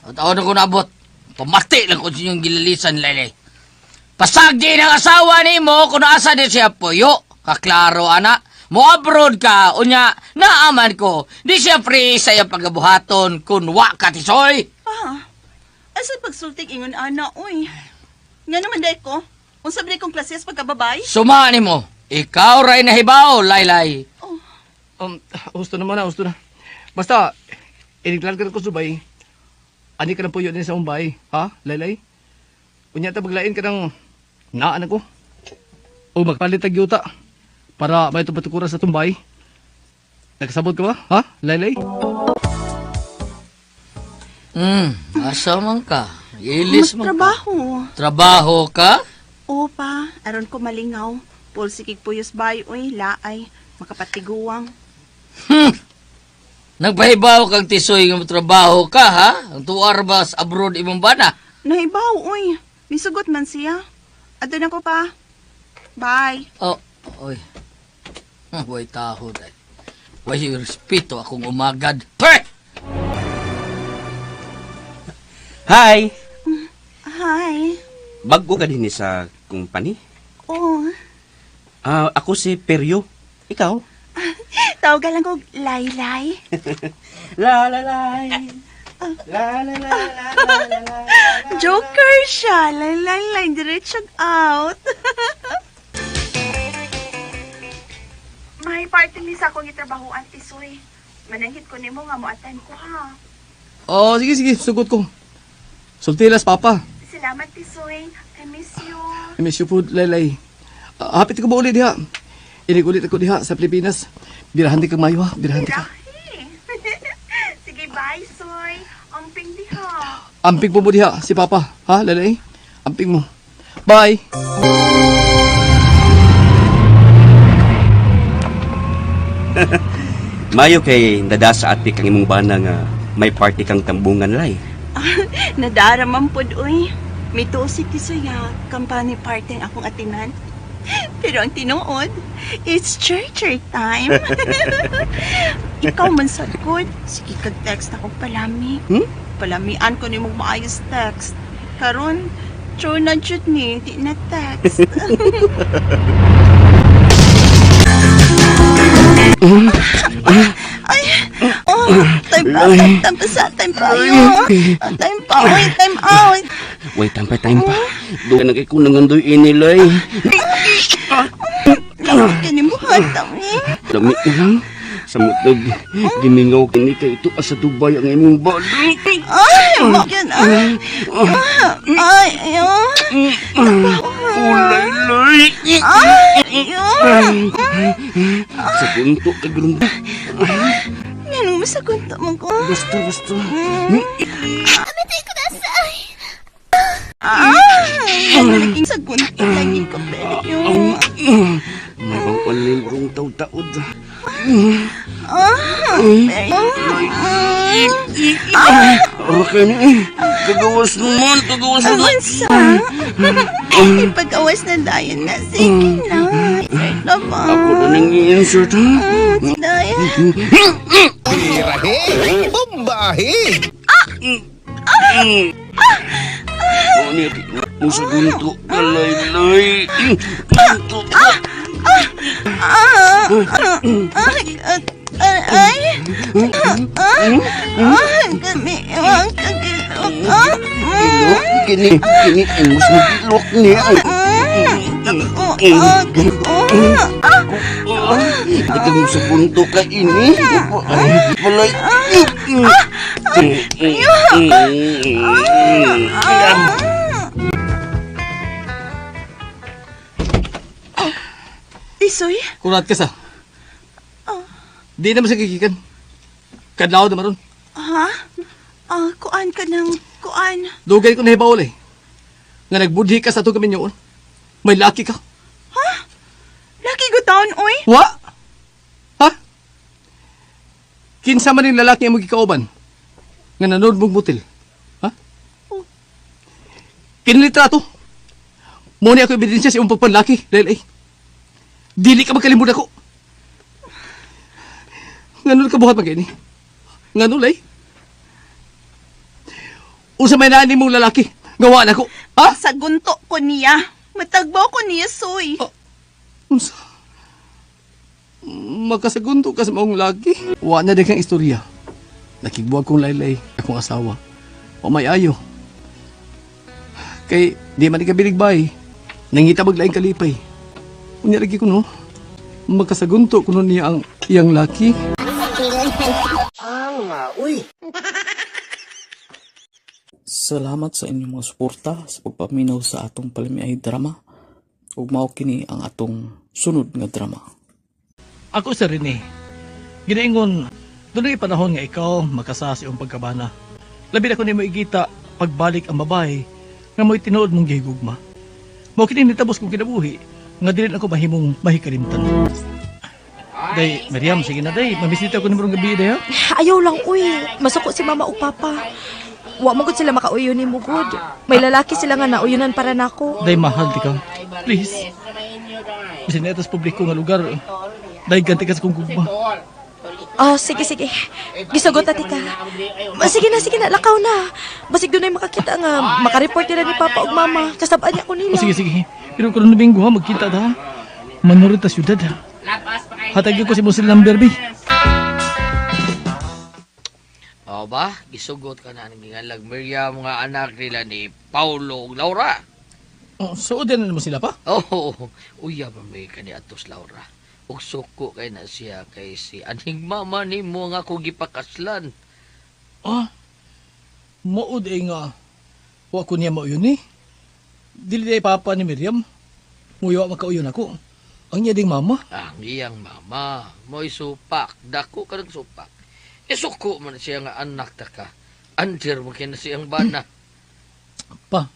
Taon-taon ako naabot. Pamati lang ko sa inyong gilalisan, Lele. Pasag din ang asawa ni mo kung asa din siya puyo. Kaklaro, ana. Mo abroad ka, unya, naaman ko. Di siya free sa iyang pagabuhaton kun wa ka tisoy. Pa. Asa pagsultig ingon ana oy. Ngano man day ko? Unsa ba day kong klase sa pagkababay? Suma ni mo. Ikaw ray nahibaw, Laylay. Gusto naman na, gusto na. Basta, iniglarga ko sa Dubai. Ani ka ng puyo din sa Mumbai, ha, Laylay? Unya ta maglain ka ng naan ako. O magpalit tag yuta para may tubatukura sa tumbay. Nagkasabot ka ba, ha, Laylay? Asa man ka? Ilis man ka. Magtrabaho. Trabaho ka? Oo pa, aron ko malingaw. Pulsikig puyos bay oy, laay, makapatiguang. Nagpahibaw kang tisoy nga trabaho ka, ha? Ang tuar ba sa abroad imong bana? Nahibaw oy, misugot man siya. Adto na ko pa. Bye. Oh, oy. Way taho dahil. Way respeto akong umagad. Pre! Hi! Hi. Bago ka din sa company? Oh, Ah, ako si Peryo. Ikaw? tawagan lang ko Laylay. La la la. La la la la la la. Joker siya. Laylay, lay, diretso out. May party mi sa akong gitrabahoan, Tisoy. Mananghit ko nimo nga moatan ko ha. Oh, sige, sige, sugot ko. Sultilas, Papa. Salamat, Tisoy. I miss you. I miss you food, Laylay. Hapit ko ba ulit diha? Inig ulit ako diha sa Pilipinas. Birahan di ka mayo ha, birahan di ka. Rahi. Sige, bye, Soy. Amping diha. Amping po mo diha si Papa, ha, Laylay? Amping mo. Bye! Mayo kay nada sa ati kang imong bana nga may party kang tambungan lay. Nadara man pod uy. May tuo si Tisoy nga company party ang akong atinan. Pero ang tinuod, it's church time. Ikaw man sad gud. Sige kag text ako palami. Hmm? Palamian ko nimo maayos text. Karon, true na jud ni, di na text. Ay, oh, time pa, time, time pa sa, time pa, ayo. Time pa, oy, time out. Wait, time pa, time pa. Doon na kay kunang andoy inilay. Lami ka ni mo, hatang eh. Lami na lang. Sa mutag, gimingaw kini kay ito sa Dubai ang imong balik. Ay, mo yan, ay. Ay, ayo. Ulay, lay. Ay, ayo. Sa gunto ka grunda. Yan, masagunta mo ko. Basta, basta. Ay, naging sagunta lagi ko, pero yung... Mabang panlay marong taud-taod. Ah, pero... Ora kayo ni eh. Kagawas naman, kagawas Ang naman. unsa? Ipag-awas na dayon na. Sige na. Insert na ba? Ako na nang i-insert ha. Sige dayon. Birahe! Bombahe! Ano niya, mo sa gunto, kalaylay. Gunto ka. Ah! Ay! Ay! Ah! Ah! Kami! Ang kagilok! Ah! Ilok, kini, kini, imos na gilok niya. Oh! Ah! Oh! Ikaw mo sa gunto ka ini. Ay, palay. Tisoy? Kurat ka sa. Di naman sa gigikan. Kadlaw na maron. Ha? Ah, kuan ka ng kuan. Dugay ko nahibaol eh. Nga nagbudhi ka sa itong kaminyoon. May laki ka. Laki go taon, oy. Wa? Ha? Kinsa man yung lalaki ang magikauban? Nga nanood mong butil. Ha? Kinilitrato. Muna ako ebidensya sa iyong pagpanlaki. Dahil eh, dili ka magkalimod ako. Nganol ka buhat magini. Nganol ay. Usa may nani mong lalaki. Gawa na ko. Ha? Sa gunto ko niya. Matagbaw ko niya, soy. Unsa? Makasagunto ka sa maong lagi. Wa na din kang istorya. Nakigbuwag kong laylay akong asawa. O may ayo. Kay di man ikabilig bay. Nangita maglaing kalipay. Unya lagi ko no. Makasagunto kuno niya ang iyang laki. Salamat sa inyong mga suporta sa pagpaminaw sa atong palamiay drama. Ug mao kini ang atong sunod nga drama. Ako si Rene. Ginaingon, dunay panahon nga ikaw makasa sa iyong pagkabana. Labi na ko nimo igita pagbalik ang babae nga mo'y tinuod mong gihigugma. Mao kini nitabos kong kinabuhi nga dili na ako mahimong mahikalimtan. Day, Miriam, sige na day. Mamisita ko nimo gabi day ha. Ayaw lang, uy. Masuko si mama o papa. Wa mo gud sila makauyon ni mo gud. May lalaki sila nga nauyunan para nako. Day, mahal di ka. Please. Bisin na publiko nga lugar. Day, ganti ka sa kong gugma. Oh, sige, sige. Gisugot ati ka. Sige na, lakaw na. Basig doon ay makakita nga makareport nila ni papa ug mama. Kasabaan niya ko nila. O sige, sige. Pero kung Domingo ha, magkita ta ha. Manurit ta syudad ha. Hatagin ko si Musil number B. O ba, gisugot ka na ang gingalag Miriam nga anak nila ni Paulo ug Laura. Oh, so din na mo sila pa? Oh, uya ba may kani atos Laura. Ug suko kay na siya kay si aning mama nimo nga ako gipakaslan. Ah, mood eh nga. Wa ko niya mauyon eh. Dili day papa ni Miriam. Muyo makauyon ako. Ang niya ding mama. Ang iyang mama, mo'y supak, dako ka ng supak. Isuko man siya nga anak ta ka. Andir mo kina siyang bana. Pa,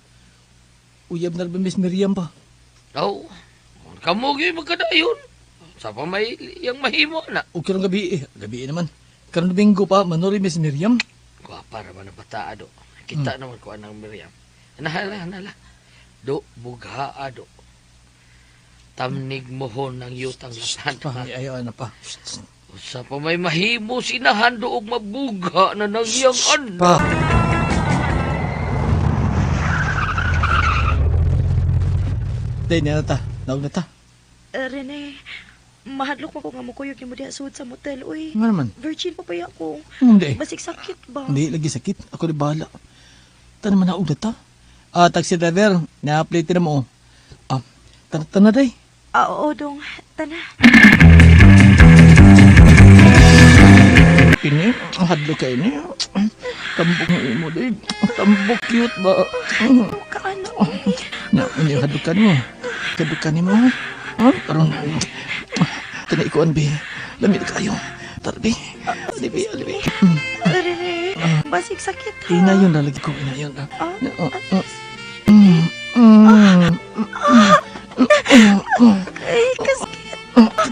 uyab na ba Miss Miriam pa? Oh, kamo gyud magkadayon. Sa pa may iyang mahimo na. O karong gabi eh. Gabi eh naman. Karong Domingo pa, manori Miss Miriam. Gwapa ra man ang bataa do. Kita naman ko anang Miriam. Nahala, nahala. Do, bughaa do. Tamnig mohon ang yutang lapan. Pa, ayaw na pa. Usa pa may mahimo sinahan do og mabugha na nang iyang anak. Pa. Day, niya na ta. Naog na ta. Rene, mahadlok pa ko nga mukuyog nimo diha sud sa motel, uy. Nga naman. Virgin pa pa ako. Hindi. Basig sakit ba? Hindi, lagi sakit. Ako di bahala. Ta naman naog na ta. Ah, taxi driver, na-plate na mo. Ah, tana, tana day. Ah, oo, dong. Tana. Kini, hadlo kayo ni. Tambok ng imo day. Tambok cute ba? Kaano, uy. Na, ini hadlukan mo. Hadlukan ni mo. Ha? Karon. Tana ikuan bi. Lami na kayo. Tarbi. Alibi, alibi. Rene, basig sakit ha. Inayon na lagi ko, inayon na. Ah, Oh, oh. Mm, mm, mm. Ay, kasakit.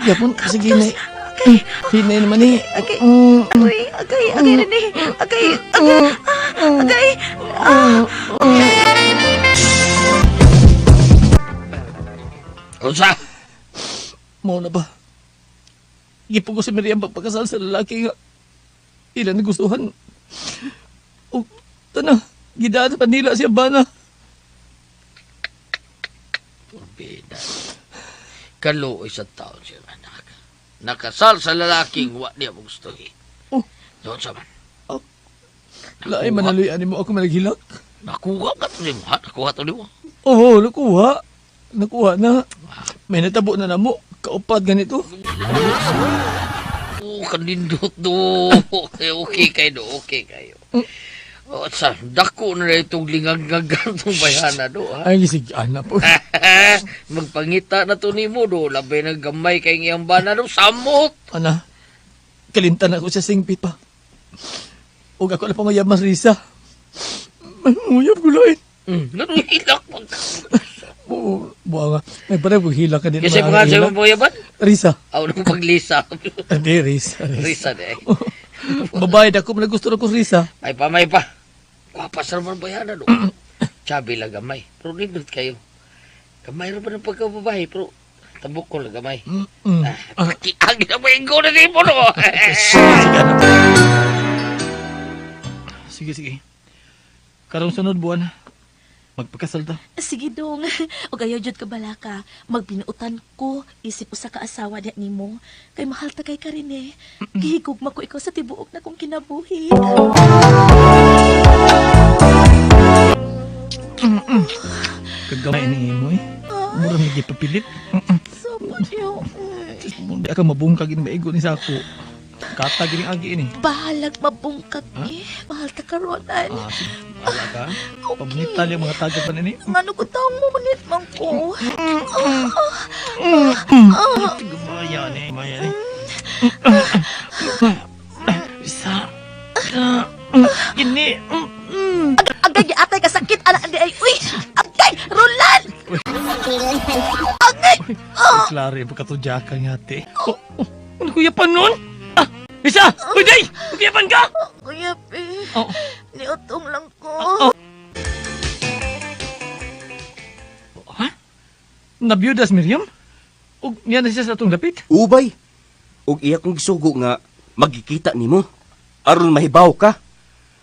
Yapon, sige na. Okay. Hinay naman eh. Okay. Mm, Uy, agay, agay, Rene. Agay, agay, ah, agay. Ah. Unsa? Mo na ba? Gipugo si Miriam pagpakasal sa lalaki nga ila nagustuhan. O, tana, gidaan pa nila siya bana. Bida. Kaluoy sa taon siya anak. Nakasal sa lalaking wa niya magustuhi. Oh. Doon sa man. Oh. Laay manaloy ani mo ako managhilak. Nakuha ka to nimo, ha? Nakuha to nimo. Oo, nakuha. Nakuha na. May natabo na namo. Kaupad ganito. Oh, kanindot do. Okay, okay kayo do. Okay kayo. Oh, sa dako na na itong lingag-ngagan itong bayana do, ha? Ay, sige, anak po. Magpangita na to nimo do. Labay na gamay kay iyang bana do. Samot! Ana, kalintan ako sa singpit pa. Ug ako na panguyab mas Risa. Manguyab ko lain. Nanuhilak mo. Oo, buwa nga. May parang kung hila ka din. Kasi mga sa imong buyaban? Risa. Aw, nung paglisa. Hindi, Risa. Risa di ay. Babae, dako man gusto na ko Risa. May pa, may pa. Kwapa sa naman bayana do. Chabi lang gamay. Pero nindot kayo. Gamay ra ba ng pagkababae? Pero tambok ko lang gamay. Mm. Ang ginabayin ko na nimo no. Sige, anak. Sige, sige. Karong sunod buwan, magpakasal ta. Sige dong. O ayaw jud ka balaka. Magbinuotan ko isip usa ka asawa diha nimo. Kay mahal ta kay ka rin eh. Gihigugma ko ikaw sa tibuok na kong kinabuhi. Kagamay ni mo eh. Mura may gipapilit. Sapot yo. Di ka mabungkag ini maigo ni sa ako. Kata gini agi ini. Bahalag mabungkag eh. Mahal ta ka Ronan. Ah, sige. Bahala ka. Pabunitan yung mga tagad pa nini. Ngano ko taong mo manit man ko. Gumaya ni. Gumaya ni. Isa. Gini. Agay atay ka sakit anak di ay. Uy! Agay! Roland! Agay! Klaro yung pagkatudyakan nga ate. Oh, oh, ano kuya pa nun? Ah, Isa! Uy, day! Kuya ka! Kuya P, Oh. niutong lang ko. Oh. Ha? Nabiyudas Miriam? Og niya na siya sa atong dapit? Ubay. Ug iya kong gisugo nga magkikita nimo. Aron mahibaw ka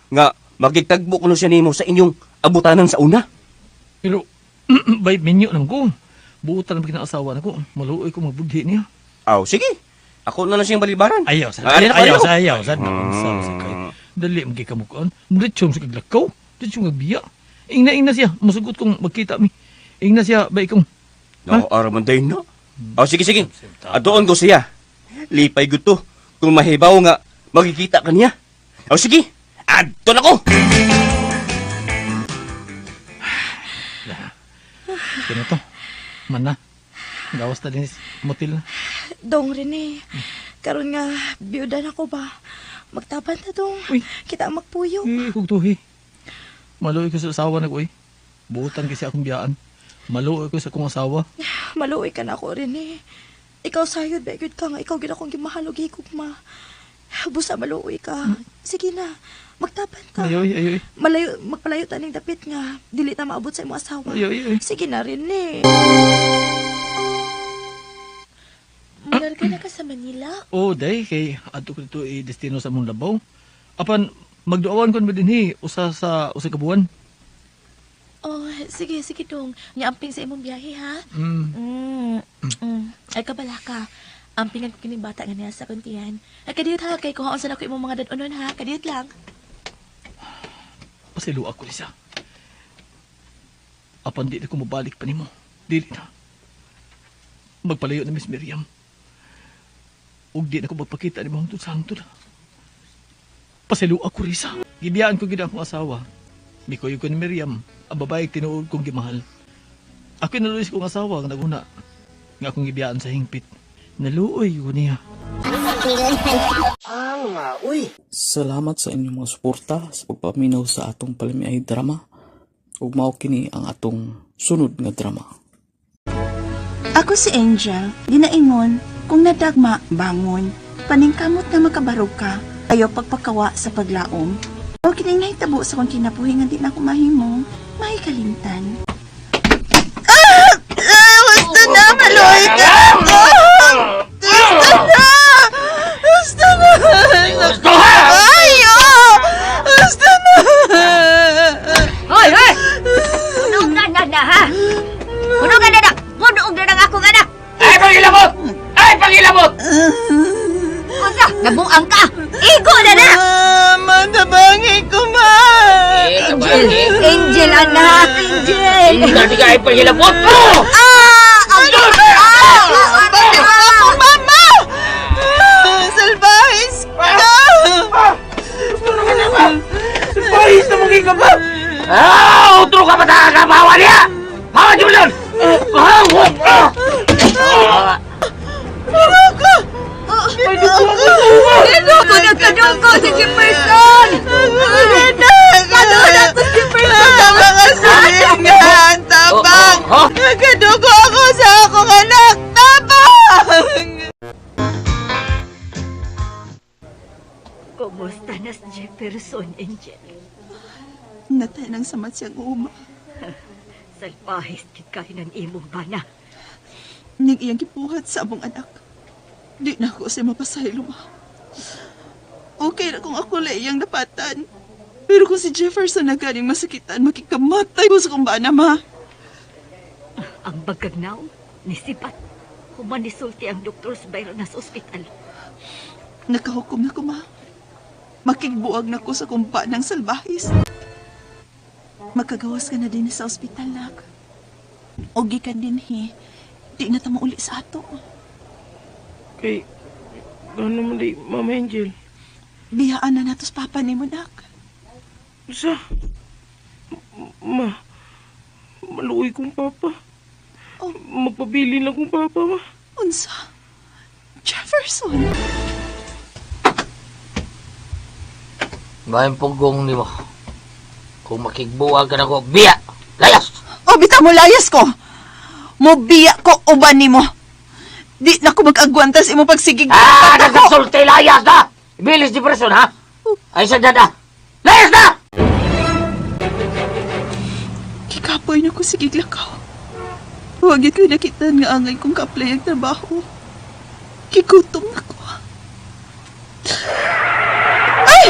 nga magigtagbo kuno siya nimo sa inyong abutanan sa una. Pero, bay, minyo naman ko. Buutan naman kinaasawa na ko. Maluoy ko magbudhi niya. Aw, sige. Ako na lang siyang balibaran. Ayaw, sa Ah, alin ako, ayaw, alin ako. sa ayaw, sa sa kayo. Dali, magkikamukaan. Diretso sa kaglakaw. Diretso magbiya. Ingna-ingna siya. Musugot kong magkita mi. Ingna siya, bay kong. No, araman day no. Aw, sige, sige. Adoon ko siya. Lipay gud to kung mahibaw nga magkikita ka niya. Aw, sige. Adto na ko. Kino to. Mana. Gawas ta din motil na. Dong Rene, karon nga biyuda na ko ba? Magtaban ta dong. Uy. Kita ang magpuyok. Eh, kung tuhi. Maluoy ko sa asawa na ko eh. Buutan kasi akong biyaan. Maluoy ko sa akong asawa. Maluoy ka na ako Rene. Ikaw sayod ba gyud ka nga ikaw gid akong gimahal og higugma. Busa maluoy ka. Sige na, magtapan ta. Ayoy, ayoy. Malayo, magpalayo ta ning dapit nga. Dili ta maabot sa imong asawa. Ayoy, ayoy. Sige na rin eh. Mularga na ka sa Manila? Oh, day kay adto ko dito i-destino sa among labaw. Apan magduawan kon mo dinhi usa sa usa ka buwan. Oh, sige, sige dong. Niamping sa imong biyahe ha. Mm. Mm. Mm. Ay kabala ka. Ampingan ko kining bata nga niya sa kuntian. Ay kadiyot ha kay kuhaon sa nako imong mga dad-onon ha. Kadiyot lang. Pasaylo ako Lisa. Apan di na ko mobalik pa nimo. Dili na. Magpalayo na Miss Miriam. Ug di na ko magpakita nimo hangtod sa hangtod. Pasaylo ako Risa. Gibiyaan ko gid akong asawa. Mikuyo ko ni Miriam, ang babae tinuod kong gimahal. Ako naluoy sa kong asawa nga naguna nga akong gibiyaan sa hingpit. Naluoy ko niya. Salamat sa inyong mga suporta sa pagpaminaw sa atong palamiay drama. Ug mao kini ang atong sunod nga drama. Ako si Angel, ginaingon, kung nadagma, bangon. Paningkamot na makabarog ka, ayaw pagpakawa sa paglaom. O kining nahitabo sa kong kinabuhi nga di na ako mahimo, mahikalimtan. Ah! Ah! Gusto na, maluoy ka! Ah! Gusto na! Gusto na! Gusto Ay, oh! Gusto na! Hoy, hoy! Punugan na na, ha? Punugan na na! Punugan na na akong anak! Ay, pangilabot! Ay, pangilabot! Unsa? Nabuang ka! Igo na na! Mama, tabangi ko, ma! Angel! Angel, anak! Angel! Hindi ka ay pangilabot! Oh! Ah! Ang... Ah! Bakit ako, mama? Salbahis ka! Pahis na mong ka ba? Ah! Utro ka ba ka bawa niya? Hawa Julian! Ah! Ah! Ah! Ginugo na kadugo si Jefferson! Kadugo si Jefferson! Tabang ang silingan! Tabang! Oh, oh. Nagkadugo ako sa akong anak! Tabang! Kumusta na si Jefferson, Angel? Natay ng samat siyang uma. Salpahis kit kayo ng imong bana. Ning iyang gibuhat sa among anak. Di na ako siya mapasaylo, ma. Okay na kung ako lang iyang napatan. Pero kung si Jefferson na galing masakitan, makikamatay ko sa kong bana, ma. Ang bagagnaw, nisipat. Humanisulti ang doktor sa bayro na sa ospital. Nakahukom na ko, ma. Makigbuag na ko sa kumpa ng salbahis. Makagawas ka na din sa ospital, nak. O gikan din, he. Di na ta mauli sa ato. Kay, gano'n man di, Mama Angel. Biyaan na natos papa ni mo, nak. Sa, ma, maluoy kong papa. Oh. Magpabilin lang kong papa, ma. Unsa? Jefferson! Mahim pugong ni mo. Kung makigbuwag ka na ko, biya! Layas! O, bitaw mo layas ko! Mobiya ko uban nimo. Di na ko mag-agwanta sa imong pagsigig. Ah! Nagkasulti! Layas na! Bilis di person, ha? Ay, sa dada! Layas na! Kikapoy na ko sige lakaw. Huwag yun ko nakita nga angay kong ka-apply ang trabaho. Kigutom na ko. Ay!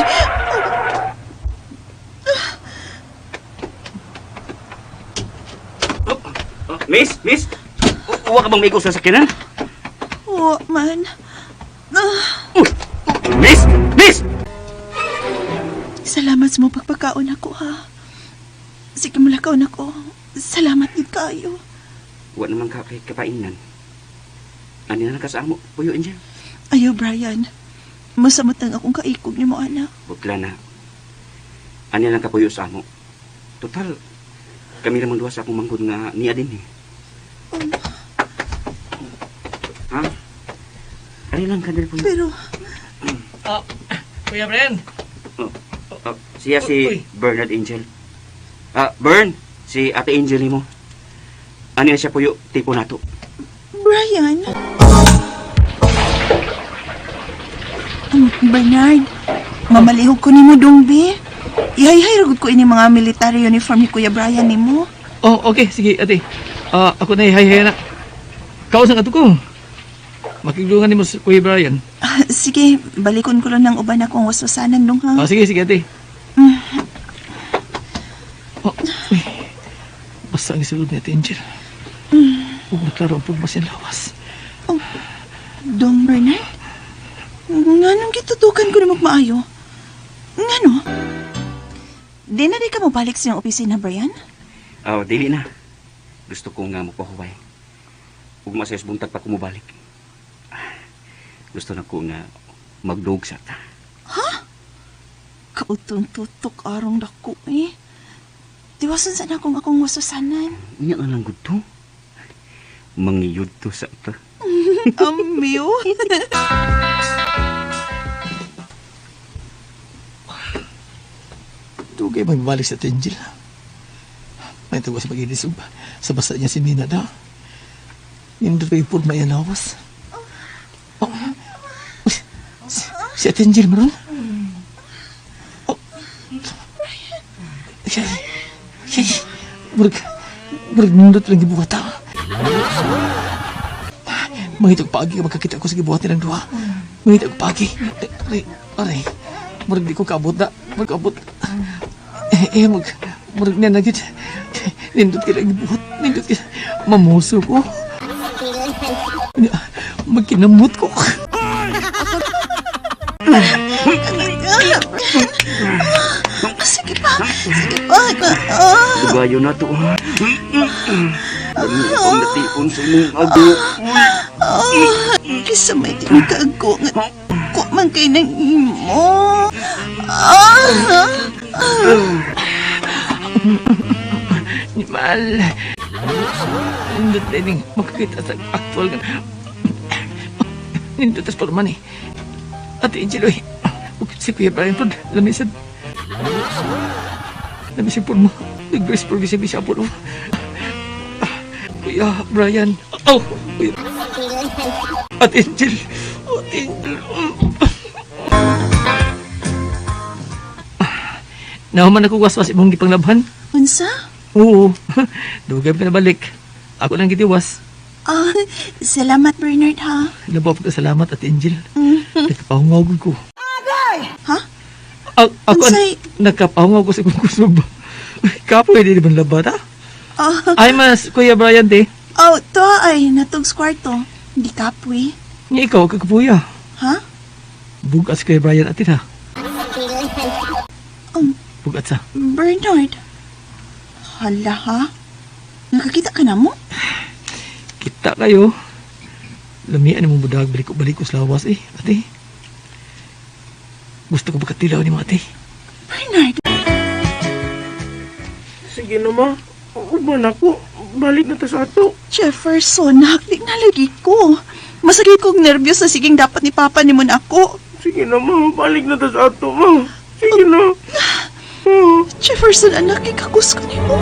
Miss, miss, uwa ka bang maigo sa sakyanan? Oo, man. Ah, Miss, miss! Salamat sa mong pagpakaon ako, ha. Sige mo lakaon ako. Salamat gid kaayo. Wa naman ka kay kapainan. Ani na lang ka sa amo, puyo Angel. Ayaw, Brian. Masamot ang akong kaikog ni mo, anak. Bukla na. Ani lang ka puyo sa amo. Total, kami lamang duha sa akong manggod nga niya din eh. Ha? Ani lang ka dali puyo. Pero, Kuya Brian. Oh, oh, siya si Bernard Angel. Ah, Bern, si Ate Angel nimo. Ani na siya puyo tipo nato. Brian! Bernard, mamalihog ko nimo dong, bi. Ihayhay rugod ko ini mga military uniform ni Kuya Brian nimo. Oh, okay. Sige, ate. Ah, ako na hay na. Kausang ato ko. Makigdungan nimo si Kuya Brian. Ah, sige, balikon ko lang ng uban akong waswasanan dong ha. Ah, sige, sige, ate. Oh, uy. Basta ang isulod ni Ate Angel. Huwag na klaro ang pugmas niyang lawas. Oh, Dong Bernard? Nganong gitutukan ko na magmaayo? Ngano? Di na di ka mobalik sa iyong opisina, Brian? Oh, dili na. Gusto ko nga magpahuway. Ug masayos buntag pa ko mobalik. Ah, gusto na ko nga magdug sa ta. Ha? Kautong tutok arong dako eh. Diwasan sa na kung akong wasusanan. Unya na lang gud to. Mangiyud to sa ta. Amyo. Dugay magbalik sa Ate Angel. May tuwa sa pag-ilisog. Sa basa niya si Mina daw. Nindot kay purma yan lawas. Oh. Uy, si Ate Angel maron? Oh. Ay, ay, murag, murag nindot lang gibuhat ha. Mangitog paagi ka magkakita ko sa gibuhat nilang duha. Mangitog paagi. Aray, aray. Murag di ko kaabot na. Murag kaabot. Eh, eh, murag niya na gid. Nindot kay lang gibuhat. Nindot kay mamuso ko. Magkinamot ko. Sige pa. Sige pa. Ah. Dugayo na to. Dami akong natipon sa imong ago. Ah, kisa may tinikago nga ko man kay nang imo. Ah, ah. Mal. Nindot na ining makakita sa actual nga. Nindot tas porman eh. Ate Angel, oy. Ug si Kuya Brian pod, lamisan. Lamisan po mo. Nag-grace po bisa bisa po. Kuya Brian. Oh, Kuya. Ate Angel. Ate Angel. Nahuman ako waswas imong gipanglabhan. Unsa? Oo. Dugay pa nabalik. Ako lang gitiwas. Ah, salamat Bernard ha. Labaw pa salamat at Angel. Nagkapahungaw ko. Ha? Ako Unsay? nagkapahungaw ko sa kong kusog ba. Kapoy, di ba labat ha? Ah, Ay mas, Kuya Brian, te. oh, to ay natog sa kwarto. Hindi kapoy. Nga ikaw, kakapuya. Ha? Bugat si Kuya Brian atin ha. Bugat sa. Bernard. Hala ha? Nakakita ka na mo? Kita kayo. Lamian mo budag, balik ko sa lawas eh, ate. Gusto ko pagkatilaw ni mo, ate. Bernard. Sige na, ma. Uban ako. Balik na ta sa ato. Jefferson, hakdik na lagi ko. Masakit kong nervyos sa siging dapat ni Papa ni mon ako. Sige na, ma. Balik na ta sa ato, ma. Sige na. Jefferson, anak, ikakus ko nimo.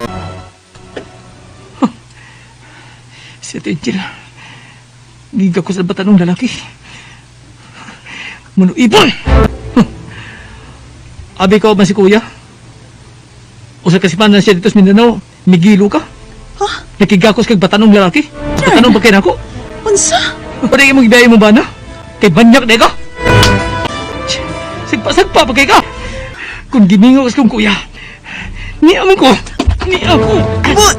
Si Ate Angel. Giga ko sa batanong lalaki. Mano ibon! Huh. Abi ko ba si kuya? Usa kasi pa na siya dito sa Mindanao, migilo ka? Huh? Nakigakos kag batanong lalaki? Batanong ba kay nako? Unsa? Pwede mo gibiyahe mo ba na? Kay banyak na ka? Sagpa-sagpa pa kay ka! Kung gimingo kas kong kuya, ni amo ko! Ni ako!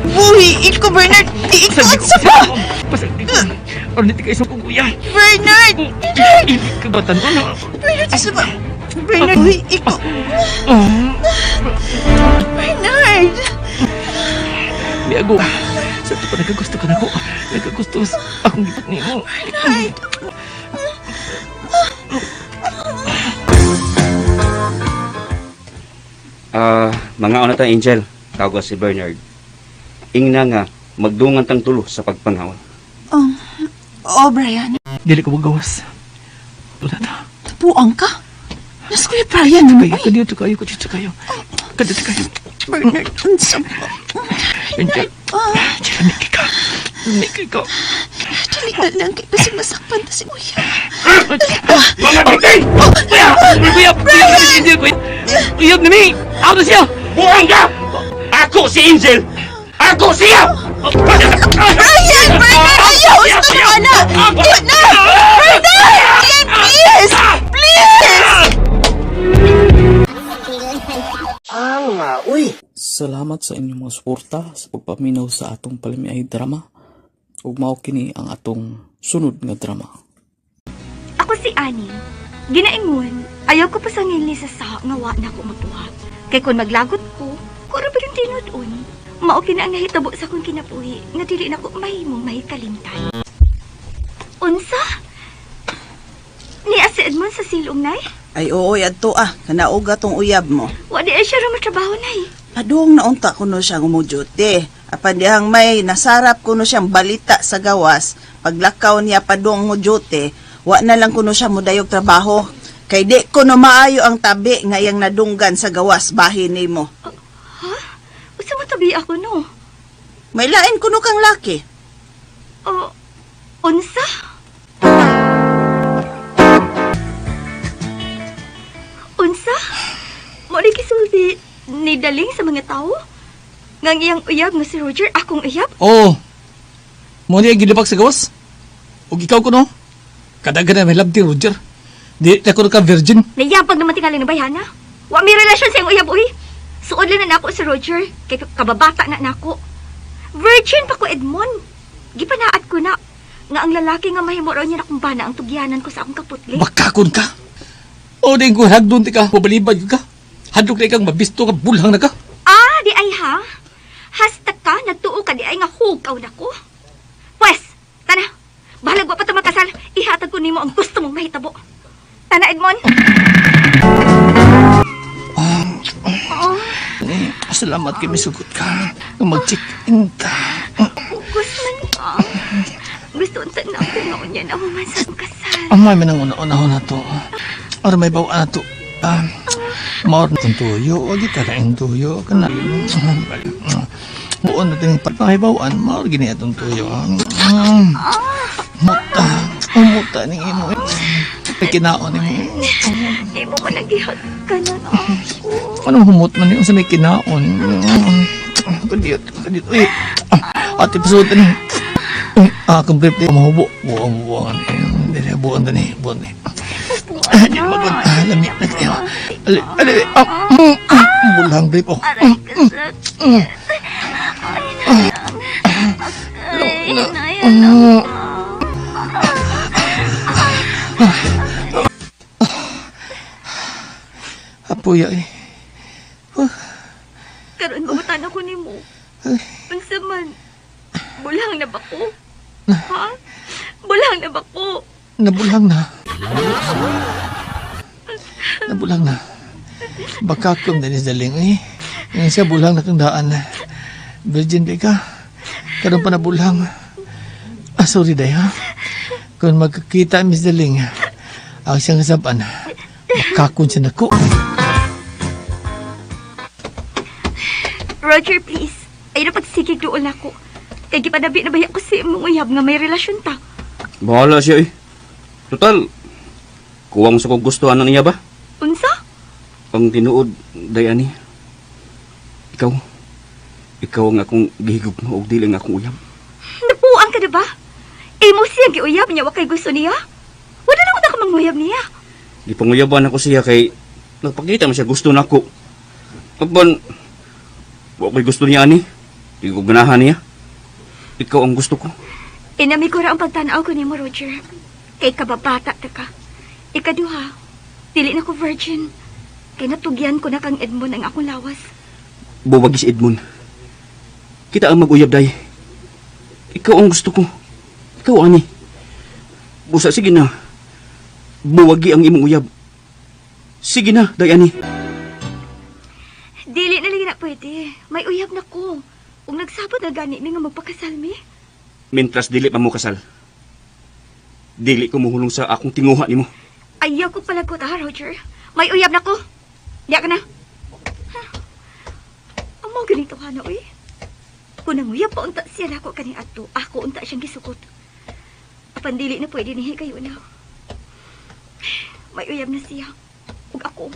Buhi, iko Bernard! Iko, unsa ba? Pasagdi ko. Aron di ka isang kong kuya. Bernard! Hindi ka batanon. Bernard, isa ba? Bernard, buhi, iko. Bernard! Miago. Sa ito pa nagkagusto ka na ko. Nagkagusto sa akong gipat nimo. Bernard! Ah, mga una ta Angel, tawag si Bernard. Ingna nga magdungan tang tulo sa pagpangaon. Oh, Brian, Dili ko magawas. Wala na. tapuang ka. Nas Kuya Brian, ano Kayo, kadito kayo, kadito kayo. Kadito kayo. Bernard, unsa ba? Angel, Ah, Angel, lamig ka. Lamig ka. Dali na lang kay basig masakpan ta si Kuya. Mga biting! Kuya! Kuya! Kuya! Ni si Angel, kuya! Uyab ni mi! Ako na siya! Buang ka! Ako si Angel! Ako siya! Brian! Bernard! Ayaw! Gusto na na! Di na! Bernard! Brian, please! Please! Salamat sa inyong mga suporta sa pagpaminaw sa atong palamiay drama. Ug mao kini ang atong sunod nga drama. Ako si Annie. Ginaingon, ayaw ko pasangil ni sa sa nga wa na ko mabuhat. Kay kung maglagot ko, kuro ba yung tinud-on? Mao kina ang nahitabo sa akong kinabuhi nga dili na ko mahimong mahikalimtan. Unsa? Niya si Edmond sa silong, nay? Ay oo, adto ah. Kanauga tong uyab mo. Wa di ay siya ra matrabaho, nay. Padung naunta kuno siya ngumuduty. Apan dihang may nasarap kuno siyang balita sa gawas, paglakaw niya padung mo duty, wa na lang kuno siya mudayog trabaho. Kay di kuno maayo ang tabi nga iyang nadunggan sa gawas bahin nimo. Ha? Unsa mo tabi ako, no? May lain kuno kang laki. O, unsa? Unsa? Mo ni gisulti ni daling sa mga tao? Nga ang iyang uyab nga si Roger, akong uyab? Oo. Mo niya gilibak sa gawas. Ug ikaw kuno. Kadaghan na may labdi, Roger. Di na kuno ka virgin. Nayabag naman tingali ng bayhana. Wa may relasyon sa iyang uyab, uy. Suod lang na nako si Roger, kay kababata na nako. Virgin pa ko, Edmond. Gipanaad ko na nga ang lalaki nga mahimo raw niya na kumbana ang tugyanan ko sa akong kaputli. Bakakon ka. O di ko hagdon ti ka, mabalibad ka. Hadlok na ikang mabisto ka, bulhang na ka. Ah, di ay ha? Hasta ka, nagtuo ka di ay nga hugaw na ko. Pwes, tana, bahalag wa pa ta makasal, ihatag ko nimo ang gusto mong mahitabo. Tana, Edmond. Oh, Eh, salamat kay misugot ka. Nga mag-check-in ta. Ugos man ka. Gusto unta na ako nga unya na human sa akong kasal. Amay man ang una-unahon na to. Ara may bawaan na to. Ah, maor na itong tuyo. O di ka na tuyo. Kana. Buon na ting pagpangibawaan. Maor gini atong tuyo. Muta. Umuta ning imo. Ay, kinaon nimo. Imo ko nagihag ka na na ako. Anong humot man yun sa may kinaon? Kadiyot, kadiyot. Uy, ah, ate, pasuot na. Uy, ah, complete. Mahubo. Buang, buang. Dili, buang na ni. Buang ni. Ah, di magod. Ah, lami na kayo. Ali, ali, ah, ah, bulang brief, oh. Aray, kasakit. Ay, Long na. nay, anak. Apuya, eh. Karon mabutan ako nimo. Unsa man? Bulang na ba ko? Ha? Bulang na ba ko? Nabulang na. Nabulang na. Baka kung danis daling eh. Ngayon siya bulang na kang daan. Virgin ba ka? Karon pa nabulang. Ah, sorry day ha. Kung magkakita Miss Daling, ang siyang kasaban, makakon siya nako. Roger, please. Ay na pagsigig doon ako. Kay gipanabi na baya ko si imong uyab nga may relasyon ta. Bahala siya eh. Total, kuwang sa kong gusto anang niya ba? Unsa? Ang tinuod, Dayani. Ikaw, ikaw ang akong gihigugma og dili ang akong uyab. Napuang ka na ba? Imo siyang giuyab niya wa kay gusto niya. Wala na unta ka manguyab niya. Gipanguyaban ako siya kay nagpakita man siya gusto nako. Apan, wa ko'y gusto niya ani. Di ko ganahan niya. Ikaw ang gusto ko. Inami ko ra ang pagtanaw ko nimo, Roger. Kay kababata ta ka. Ikaduha, dili na ko virgin. Kay natugyan ko na kang Edmond ang akong lawas. Buwag si Edmond. Kita ang mag-uyab, day. Ikaw ang gusto ko. Ikaw, ani. Busa, sige na. Buwagi ang imong uyab. Sige na, day, ani. Dili na lagi na pwede. May uyab na ko. Ug nagsabot na gani mi nga magpakasal mi. Mintras dili pa mo kasal. Dili ko muhulong sa akong tinguha nimo. Ayaw ko palagot ha, Roger. May uyab na ko. Diya ka na. Ha? Amo ganito ka na, uy. Kung nanguyab pa unta siya nako kani adto, ako unta siyang gisukot. Apan dili na pwede ni kayo na. May uyab na siya. Ug ako,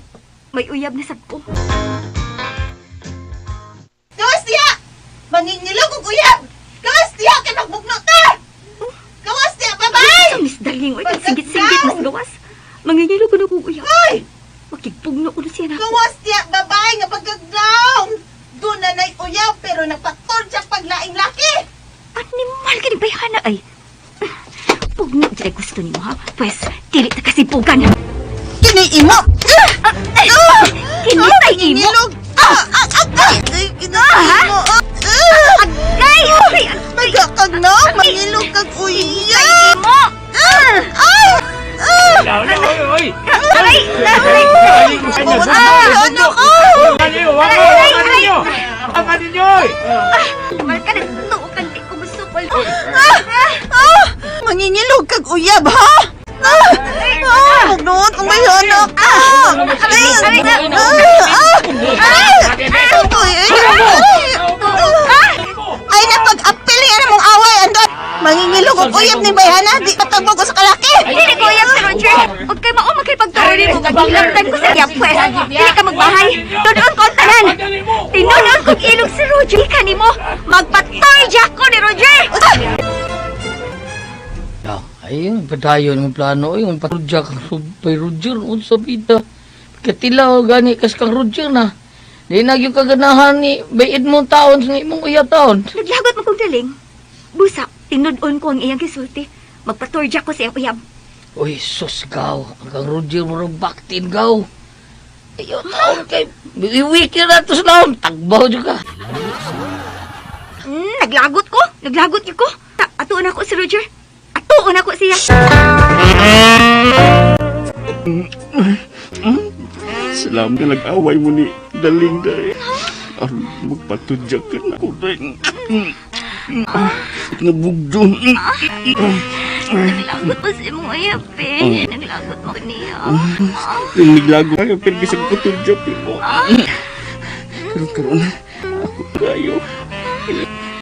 may uyab na sab ko. Gawas diha! Mangingilog og uyab! Gawas diha kay magbugno ta! Gawas diha, babay! Ay, Miss Darling, oy, singit-singit mas gawas. Mangingilog ko na kong uyab. Ay! Makigpugno ko na siya na. Gawas diha, babay nga pagkaglaw! Doon na na'y uyab pero napaturdyak paglaing laki! Animal ka ni bayhana ay. Pugno dyan gusto nimo ha. Pwes, dili ta kasi pugan. Kini imo! Kini tay imo. Ah! Ah! Ah! Ay, kini imo! Agay! Agay! Magakag na! Mangilog kag uyab! Imo! Ay! Oy, oy! Aray! Aray! Ah! Ano ko? Aray! Aray! Ang ninyo, oy! Mal ka nagtuo kang di ko musupol. Ah! Ah! Mangingilog kag uyab, ha? Ah! Ah! Magnuot ang may anak ka! Ay! Aray! Ah! Ah! Ay! Ay! Ay, napag-apil nga na mong away, andot! Mangingilog og uyab ni Bayhana, di patagbo ko sa kalaki! Dili ko uyab si Roger. Ug kay mao makipagtuloy nimo kag ko sa iya pwes. Dili ka magbahay. Tunon ko ang tanan. Tinunon kog ilog si Roger. Ika nimo magpatay ko ni Roger. Ya, ayun, padayon mo plano, ay, ang patrudya kang subay Roger, unsa bida. Katilaw, gani kas kang Roger na. Di na gyud kaganahan ni bayad mo taon sa imong uyab taon. Naglagot mo kong daling. Busa, tinud-on ko ang iyang gisulti. Magpaturja ko sa iyang uyab. Uy, sus gaw, ang kang Roger mo rin baktin gaw. Ayaw taon kay, iwiki na to sa laon, tagbaw dyan ka. Naglagot ko. Naglagot gyud ko. Atuon ako si Roger. Atuon ako siya. Salamat nga nag-away mo ni Daling day. Aron magpatudyak ka na ko day. Nga bugdo. Naglagot mo si imong uyab eh. Naglagot mo niya. Naglago kayo pero bisag patudyak mo. Karon karon ako kayo.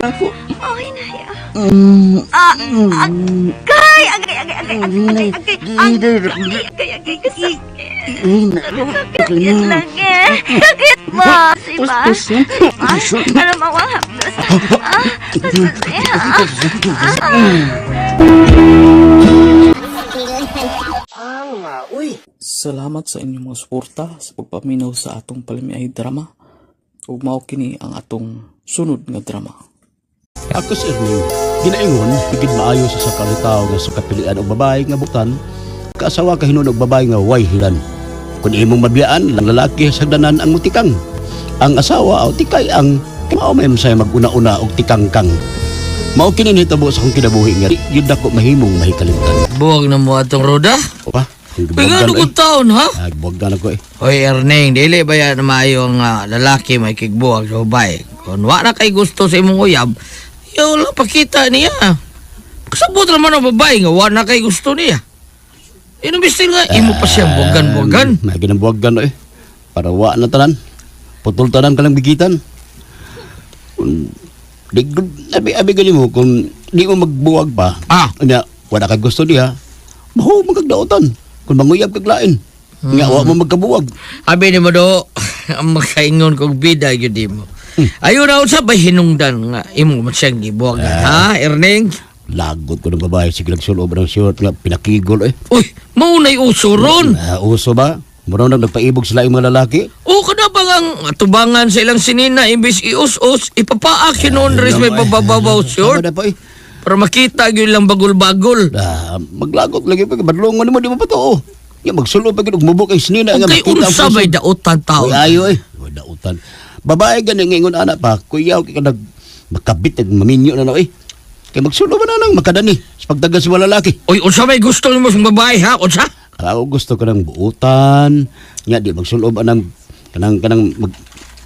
Ako. Ay, naya. Agay! Agay, agay, agay, agay, agay, agay, agay, agay, agay, kasakit. Sakit lang eh. Sakit mo. Siba? Ano mawang hapdos? Ah, Salamat sa inyong mga suporta sa pagpaminaw sa atong palamiay drama. Ug mao kini ang atong sunod nga drama. Ako si Ernie, ginaingon, higit maayo sa sakalitaw nga sa kapilian og babae nga butan, kaasawa ka hinuon og babae nga way hilan. Kung imong mabiyaan, lang lalaki sa hagdanan ang mutikang. Ang asawa o tikay ang mao may masaya mag-una-una og tikangkang. Mao kini nahitabo sa akong kinabuhi nga di gyud ako mahimong mahikalimtan. Buwag na mo atong roda. Opa, Ay, nga kong taon, ha? Buwagdan ako eh. Hoy, Erning, dili ba yan maayo ang lalaki may kigbuwag sa babae? Kung wa na kay gusto sa imong uyab, yaw lang pakita niya. Kasabot naman ang babae nga wa na kay gusto niya. Inumistil nga, imo pa siyang buwagan-buwagan. May ginang buwaggan eh. Para wa na tanan. Putol tanan ka lang bigitan. Kung di, abi, abi gani mo, kung di mo magbuwag pa, nya, wala kay gusto niya, mahu magkagdaotan. Kung manguyab kag lain. Nga, wa mo magkabuwag. Abi ni mo do, ang makaingon kog bida gyud mo. Ayo na unsa bay hinungdan nga imo man siyang gibuwagan, ha, Erning? Lagot ko ng babae, sige lang sulob ng short nga, pinakigol eh. Uy, mao na'y uso ron. Uso ba? Mura na nagpaibog sila yung mga lalaki. O kada ba ang atubangan sa ilang sinina imbis ius-us ipapaak hinuon rin may pababaw short. Tama na pa eh. Para makita gyud lang bagol-bagol. Ah, maglagot lagi pa badlongon mo di mo pa to. Ya magsulo pa gyud og mubok ang sinina nga Okay, makita ang unsa puso. may dautan taon? Uy, ayo eh. Uy, dautan. Babae gani ngingon ana pa, kuyaw kay nag makabit ag maminyo na na eh. Kay magsulo man na nang makadani sa pagdagan sa mga lalaki. Uy, unsa may gusto nimo sa babae ha? Unsa? Ako gusto ko ng buutan, nga di magsulob anang kanang kanang mag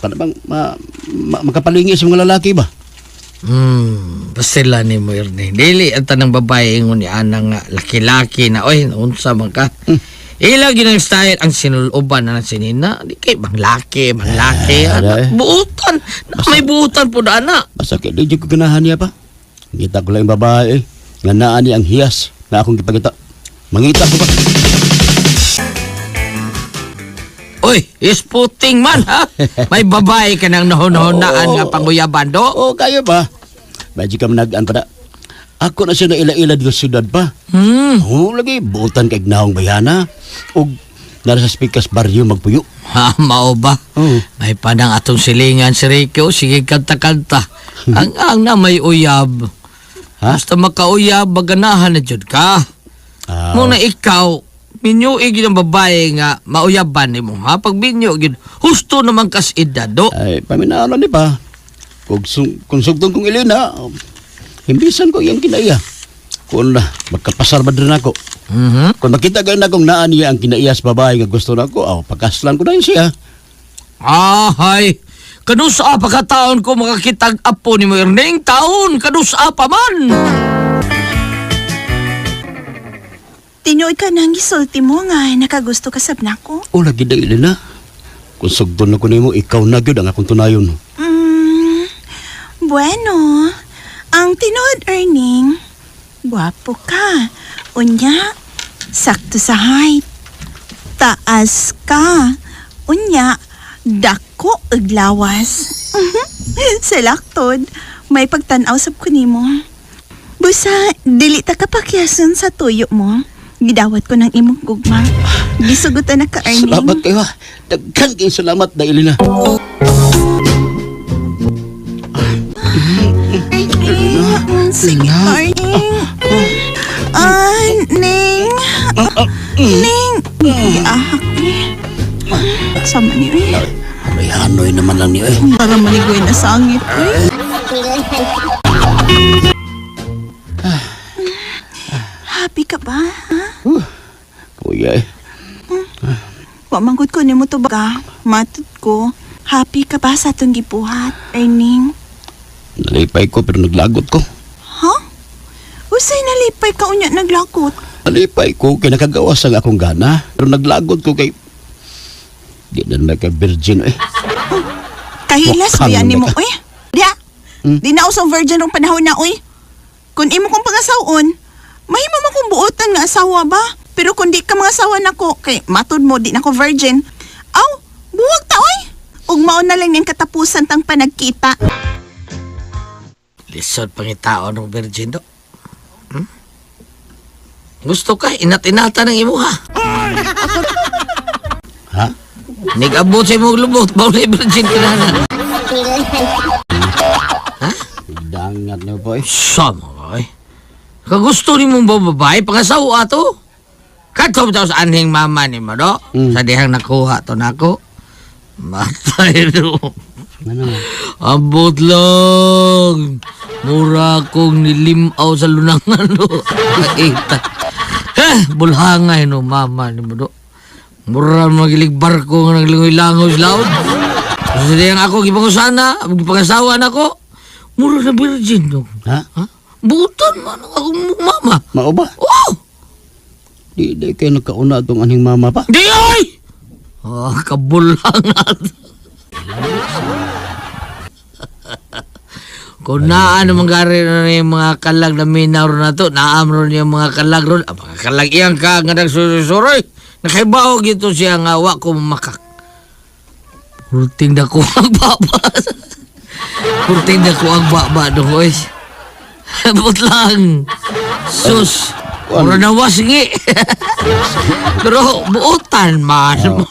kanang bang ma, ma, makapalingi sa mga lalaki ba? Bastila ni mo Ernie. Dili ang tanang babae ingon ni anang nga laki-laki na oy unsa man ka. Ila ginang style ang sinuloban na ng sinina. Di kay manglaki, manglaki. Ah, Ana, eh. buutan. Na, may buutan po na ana. Basta kay di jud ko ganahan niya pa. Ngita ko lang yung babae eh. Nga naa niya ang hiyas. Na akong gipangita. Mangita ko ba? Uy, isputing man ha. May babae ka nang nahunahunaan nga panguyaban do. Oo, kayo ba? Medyo ka managaan pa na. Ako na siya na ila-ila dito sa syudad pa. Oo, lagi. Buutan kay Gnahong Bayana. O nara sa Spikas Barrio magpuyo. Ha, mao ba? May panang atong silingan si Rico, sige kanta-kanta. Ang na may uyab. Basta makauyab, maganahan na jud ka. Ah. Muna ikaw, minyo gid ang babae nga mauyaban nimo ha. Pag minyo gid, husto naman kas edad do. Ay, paminaano ni pa. Kung, kung sugtong kong ilina, himbisan ko iyang kinaiya. Kung na, magkapasar ba din ako. Kung makita ka na kung naan niya ang kinaiya sa babae nga gusto na ako, aw, pagkaslan ko na yun siya. Ahay, kanusa pa ka taon ko makakitag apo ni mo Erning taon, kanusa pa man. Tinuod ka nang gisulti mo nga nakagusto ka sab nako. O, lagi na ilina. Kung sugton na ko nimo, ikaw na gyud ang akong tunayon. Bueno, ang tinuod earning, gwapo ka. Unya, sakto sa height. Taas ka. Unya, dako ug lawas. Sa laktod, may pagtan-aw sab ko nimo. Busa, dili ta kapakyason sa tuyo mo. Gidawat ko ng imong gugma. Gisugutan na ka, Erning. Salamat kayo ha. Daghan kayong salamat na ilina. Erning, sige, Erning. Ah, Ning. Ning. Giahak ni. Sama ni, eh. Aray, hanoy naman lang niyo eh. Para maligoy na sangit, eh. Happy ka ba, ha? Kuya eh. Wa manggod ko nimo to ba? Matod ko. Happy ka ba sa atong gibuhat, Erning? Nalipay ko pero naglagot ko. Ha? Usay nalipay ka unya naglagot. Nalipay ko kay nakagawas ang akong gana. Pero naglagot ko kay... Di na naman kay virgin eh. Kahilas Wakang ba yan nimo, na ka. uy? Diya. Di na usong virgin rong panahon na, uy. Kung imo kong pangasawon, mahimo mo kong buotan nga asawa ba? Pero kung di ka mga asawa nako, kay matud mo di nako virgin. Aw, buwag ta, uy. Ug mao na lang ning katapusan tang panagkita. Lisod pangitaon ng virgin do. Hmm? Gusto ka, inat-inata ng imuha. Ha? Nigabot sa imong lubot, baw na virgin kinahanglan. Ha? Dangat na po eh. Sama ka eh. Kagusto ni mong babae, pangasawa to. Kadto ba sa anhing mama ni mo, do? Sa dihang nakuha to nako. Matay do. Ano? Abot lang. Mura kong nilimaw sa lunangan do. Kaita. Ha, bulhangay no mama ni mo do. Mura magilig barko nga naglingoy-langoy sa laot. Sa dihang ako gipangusana, gipangasawa nako. Mura na virgin do. Ha? Butan man ang akong mama. Mao ba? Oo! Di kayo nagkauna itong aning mama pa. Di ay! Ah, kabulangan. Kung naa naman gari na yung mga kalag na minaw na to, naam ron yung mga kalag ron, ah, mga kalag iyang ka nga nagsusuroy. Nakaibaw gito siya nga wa ko makak. Kurting na ko ang baba. Kurting na ko ang baba do, oy. Abot lang. Sus. Mura na wasingi. Pero buotan man.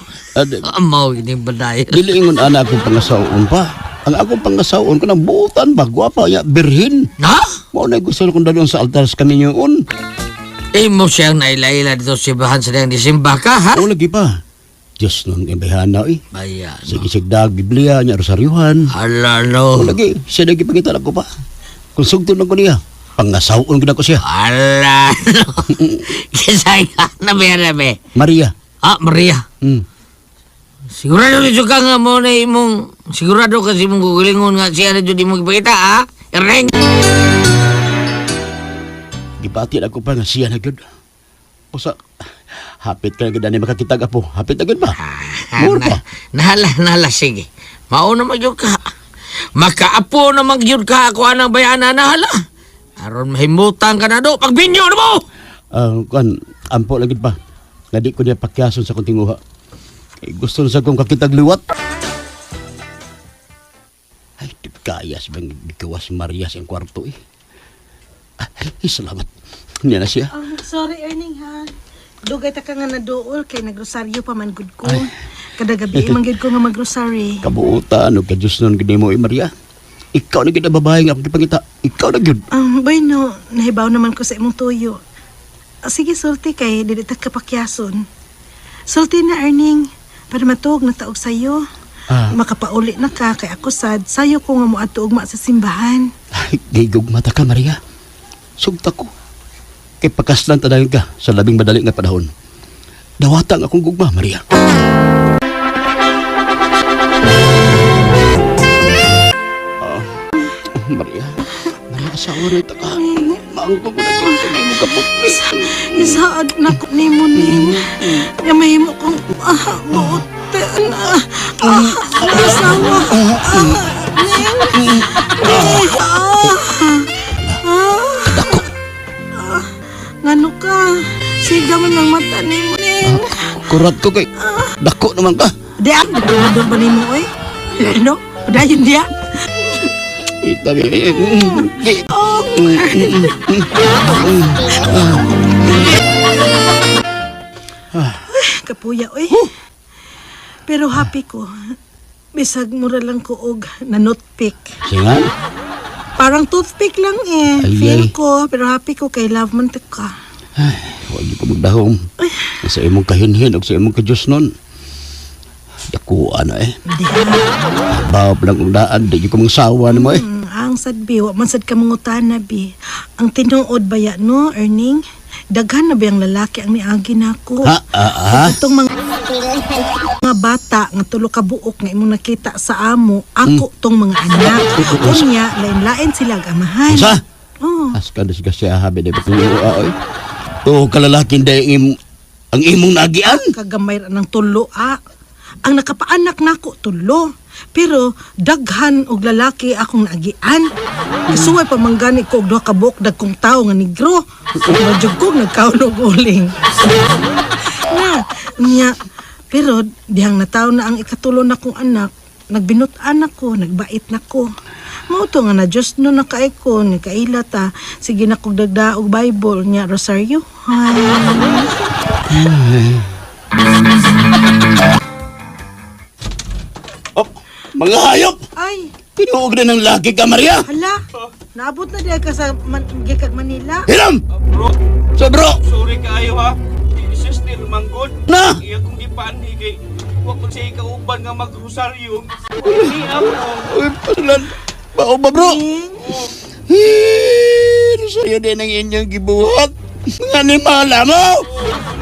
Amaw gini baday. Dili ingon ana akong pangasaon pa. Ang akong pangasaon ko nang buotan ba gwapa ya birhin. Ha? Mao na gusto kong dalon sa altar sa kaminyoon. Imo siyang nailaila dito sa simbahan sa diyang disimba ka, ha? O lagi pa. Diyos nang ibayhana eh. Baya. Sige sigdag Biblia nya rosaryuhan. Hala no. O lagi siya lagi pangita ko pa. Kung sugton ko niya, pangasaon gid ako siya. Hala no. Kisay ka na be na be. Maria. Ah, Maria. Sigurado dito ka nga mo na imong sigurado kasi imong gugulingon nga siya na jud imong ipakita, ha? Ereng. Gibati ako pa nga siya na gyud. Usa hapit ka na gyud ani makakita apo. Hapit na gyud ba? Mura pa. Nahala, nahala, sige. Mao na magyud ka. Makaapo na magyud ka ako anang bayana nahala. Aron mahimutan ka na do. Pagbinyo na mo! Kuan, ampo lang gid pa. Nga di ko niya pakyason sa kong tinguha. Kay gusto na sa kong kakitag liwat. Ay, di kaya sa bang gikawas Maria sa iyang kwarto eh. Ay, salamat. Niya na siya. Sorry, Erning, ha. Dugay ta ka nga naduol kay nagrosaryo pa man gud ko. Kada gabi man gud ko nga magrosary. Kabuutan o ka-Diyos nun gid mo eh, Maria. Ikaw na gid ang babae nga akong gipangita. Ikaw na gid. Bueno, nahibaw naman ko sa imong tuyo. Ah, sige, sulti kay dili ta kapakyason. Sulti na, Erning, para matuog na taog sayo. Ah. Makapauli na ka kay ako sad. Sayo ko nga moadto ugma sa simbahan. Ay, gigugma ta ka, Maria. Sugta ko. Kay pagkaslan ta dahil ka sa labing madali nga panahon. Dawata ang akong gugma, Maria. Ah, Maria, Maria, asawa na ita ka. Maangko ko na kung sa imong kapot. Isaad na ko nimo ning. Nga mahimo kong buot. Asawa. Ning. Ning. Ngano ka? Siga man ang mata nimo ning. Kurat ko kay dako naman ka. Di ang doon ba nimo oy? No? Dayon diya. Ita bi. Oh. Kapuya oy. Pero happy ko. Bisag mura lang ko og na notpick. Singan? Parang toothpick lang eh. Ay, Feel ay. ko, pero happy ko kay love man ta ka. Ay, huwag ko magdahom. Sa imong kahinhin o sa imong kajus nun. Dakuan na eh. Baw lang ang daan, di ko mangsawa na mo eh. Ang sad bi, wa man sad ka mangutana bi. Ang tinuod ba ya no, Erning? Daghan na ba ang lalaki ang niagi nako? Ha? Ah, ah? Itong mga mga bata nga tulo ka buok nga imong nakita sa amo, ako tong mga anak. Unya, lain-lain sila ang amahan. Sa? Oh. Aska na siya siya habi na ipatuyo. Tuo kalalaking dahil ang imong nagian. Kagamay ra ng tulo ah. Ang nakapaanak nako tulo. Pero daghan og lalaki akong naagian. Kasuway pa man gani ko og duha ka buok dagkong tawo nga negro. Madyog ko nagkaon og uling. Na, nya pero dihang nataw na ang ikatulo na kong anak, nagbinut-an ako, nagbait na ko. Mao to nga na Diyos no nakaay ko, ni kaila ta, sige na kog dagda og Bible nya Rosario. Ay. Oh, mga hayop! Ay, Tinuog na ng laki ka, Maria! hala. Naabot na diha ka sa gikan Manila. Hiram! Bro, So bro! sorry kaayo ha. Sister manggod. Na! Iya kong gipaanhi kay wa ko siya kauban nga magrosaryo. Ni ako. Uy, pasulan! Bao ba bro? Eh, sa'yo din ang inyong gibuhat. Mga animala mo!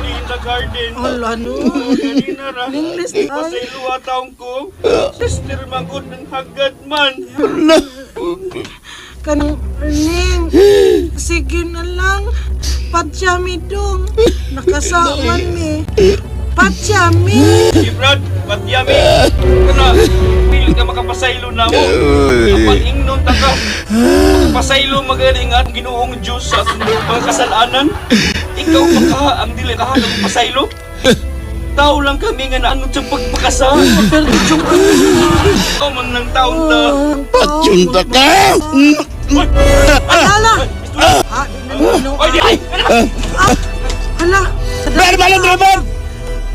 Ni in the garden. Hala no. Kanina ra. Linglis ay. Pasaylo taong ko. Sister manggod ng hagad man. Hala! Kanang Erning. Sige na lang. Patyami dong. Nakasaman mi. Patyami. Si Brad, patyami. Kana, pili ka makapasaylo na mo. Apan ingnon ta ka. Makapasaylo magaling ang Ginoong Diyos sa atong mga kasalanan. Ikaw pa ka ang dili ka pasaylo. Tao lang kami nga naanod sa pagpakasal. Ikaw man ng taon ta. Patyunta ka! Hala. Ah, di na no. Ay, di ay! Hala. Ber, balik, driver!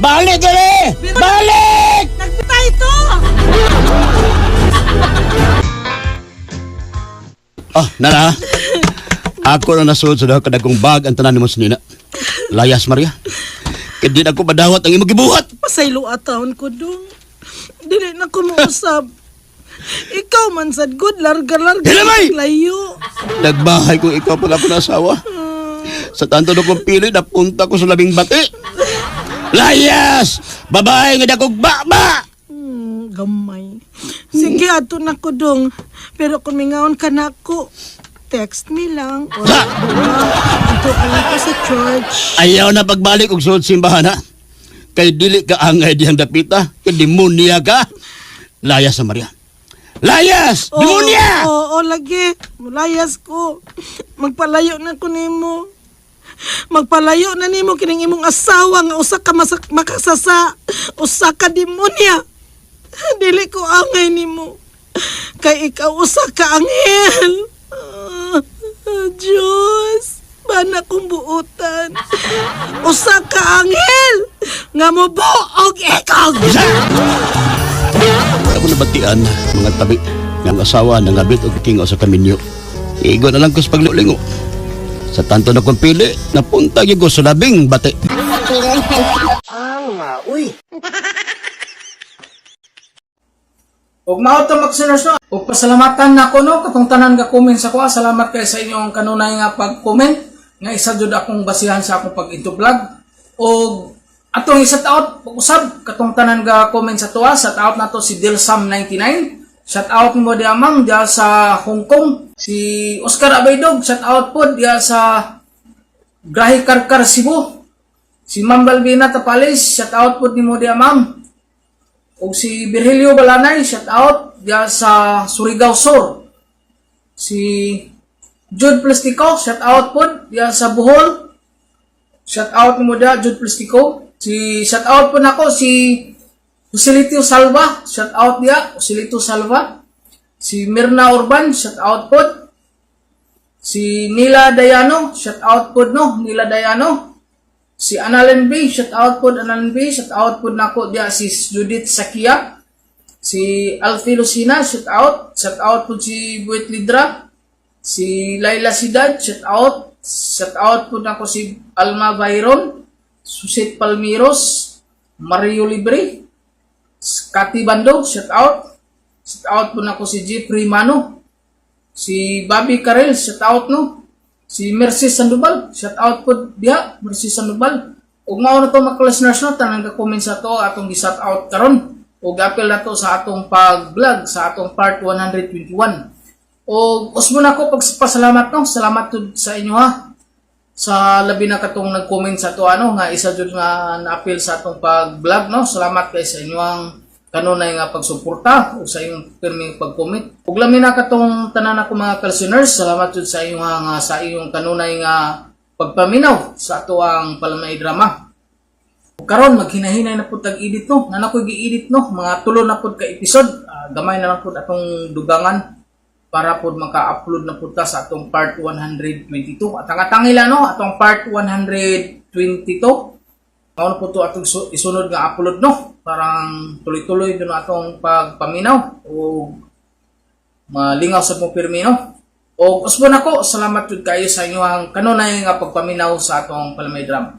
Balik, dali! Balik! Nagpitay ito. Oh, nara. Ako na nasuod sa dahil kadagong bag ang tanan mo sa nina. Layas, Maria. Kaya di na ako madawat ang imong gibuhat. Pasaylo ataon ko dong. Dili na ko mausab. Ikaw man sad good larga larga Hilamay! layo. Nagbahay kung ikaw pala ako nasawa. Sa tanto na kong pili, napunta ko sa labing bati. Layas! Babae nga dakog baba! Gamay. Sige ato na ko dong. Pero kung mingaon ka na ako, text me lang. Or ato lang ko sa church. Ayaw na pagbalik og suod simbahan ha. Kay dili ka angay diyang dapita, kay demonya ka. Layas sa Maria. Layas! Demonya! Oo, oo, lagi. Mulayas ko. Magpalayo na ko nimo. Magpalayo na nimo kining imong asawa nga usa ka makasasa, usa ka demonya. Dili ko angay nimo. Kay ikaw usa ka anghel. Ah, Diyos, bana kong buotan. Usa ka anghel nga mobuog ikog. Ako nabatian, mga tabi, nga ang asawa nangabit og kingaw sa kaminyo. Igo na lang ko sa paglulingo. Sa tanto na kong pili, napunta gyud ko sa labing bati. Ah, uy. Ug mao to, mga no. Ug pasalamatan nako no katong tanan ga comment sa kuha. Salamat kay sa inyong kanunay nga pag-comment nga isa jud akong basihan sa akong pag-into vlog. Ug atong isa out pag-usab katong tanan ga comment sa tuwa. Shout out nato si Dilsam99. Shout out mo diya, ma'am, diya sa Hong Kong. Si Oscar Abaydog, shout out po diya sa Grahe Karkar, Cebu. Si Ma'am Balbina Tapalis, shout out po nimo diya, ma'am. Ug si Virgilio Balanay, shout out diya sa Surigao Sur. Si Jude Plastico, shout out po diya sa Bohol. Shout out nimo diya, Jude Plastico. Si shout out po nako si Joselito Salva, shout out diya, Joselito Salva. Si Mirna Urban, shout out po. Si Nila Dayano, shout out po no, Nila Dayano. Si Annalyn B, shout out po Annalyn B, shout out po nako diya si Judith Sakia. Si Alfie Lucina, shout out. Shout out po si Buit Lidra. Si Laila Sidad, shout out. Shout out po nako si Alma Byron, Susit Palmiros, Mario Libre, Kati Bando, shout out. Shout out po nako si Jeffrey Mano. Si Bobby Karel, shout out no. Si Mercy Sandoval, shout out po diha, Mercy Sandoval. Ug mao na to, mga listeners no, tanan ka comment sa to atong gi-shout out karon. Ug apil na to sa atong pag-vlog sa atong part 121. Og usbo na ko pagpasalamat no. Salamat jud sa inyo ha. Sa labi na katong nag-comment sa to ano nga isa jud nga naapil sa atong pag-vlog no. Salamat kay sa inyong kanunay nga pagsuporta ug sa inyong pirming pag-comment. Ug lami na katong tanan ako mga listeners, salamat jud sa inyong nga sa inyong kanunay nga pagpaminaw sa ato ang palamay drama. Ug karon maghinahinay na pud tag edit no. Nana ko'y gi-edit no, mga tulo na pud ka episode. Ah, gamay na lang pud atong dugangan para pud maka-upload na pud ta sa atong part 122. At ang atangila no, atong part 122. Mao na po to atong isunod nga upload no. Parang tuloy-tuloy dun atong pagpaminaw o malingaw sa mo pirmi no. O usbon ako, salamat jud kayo sa inyong kanunay nga pagpaminaw sa atong palamay drama.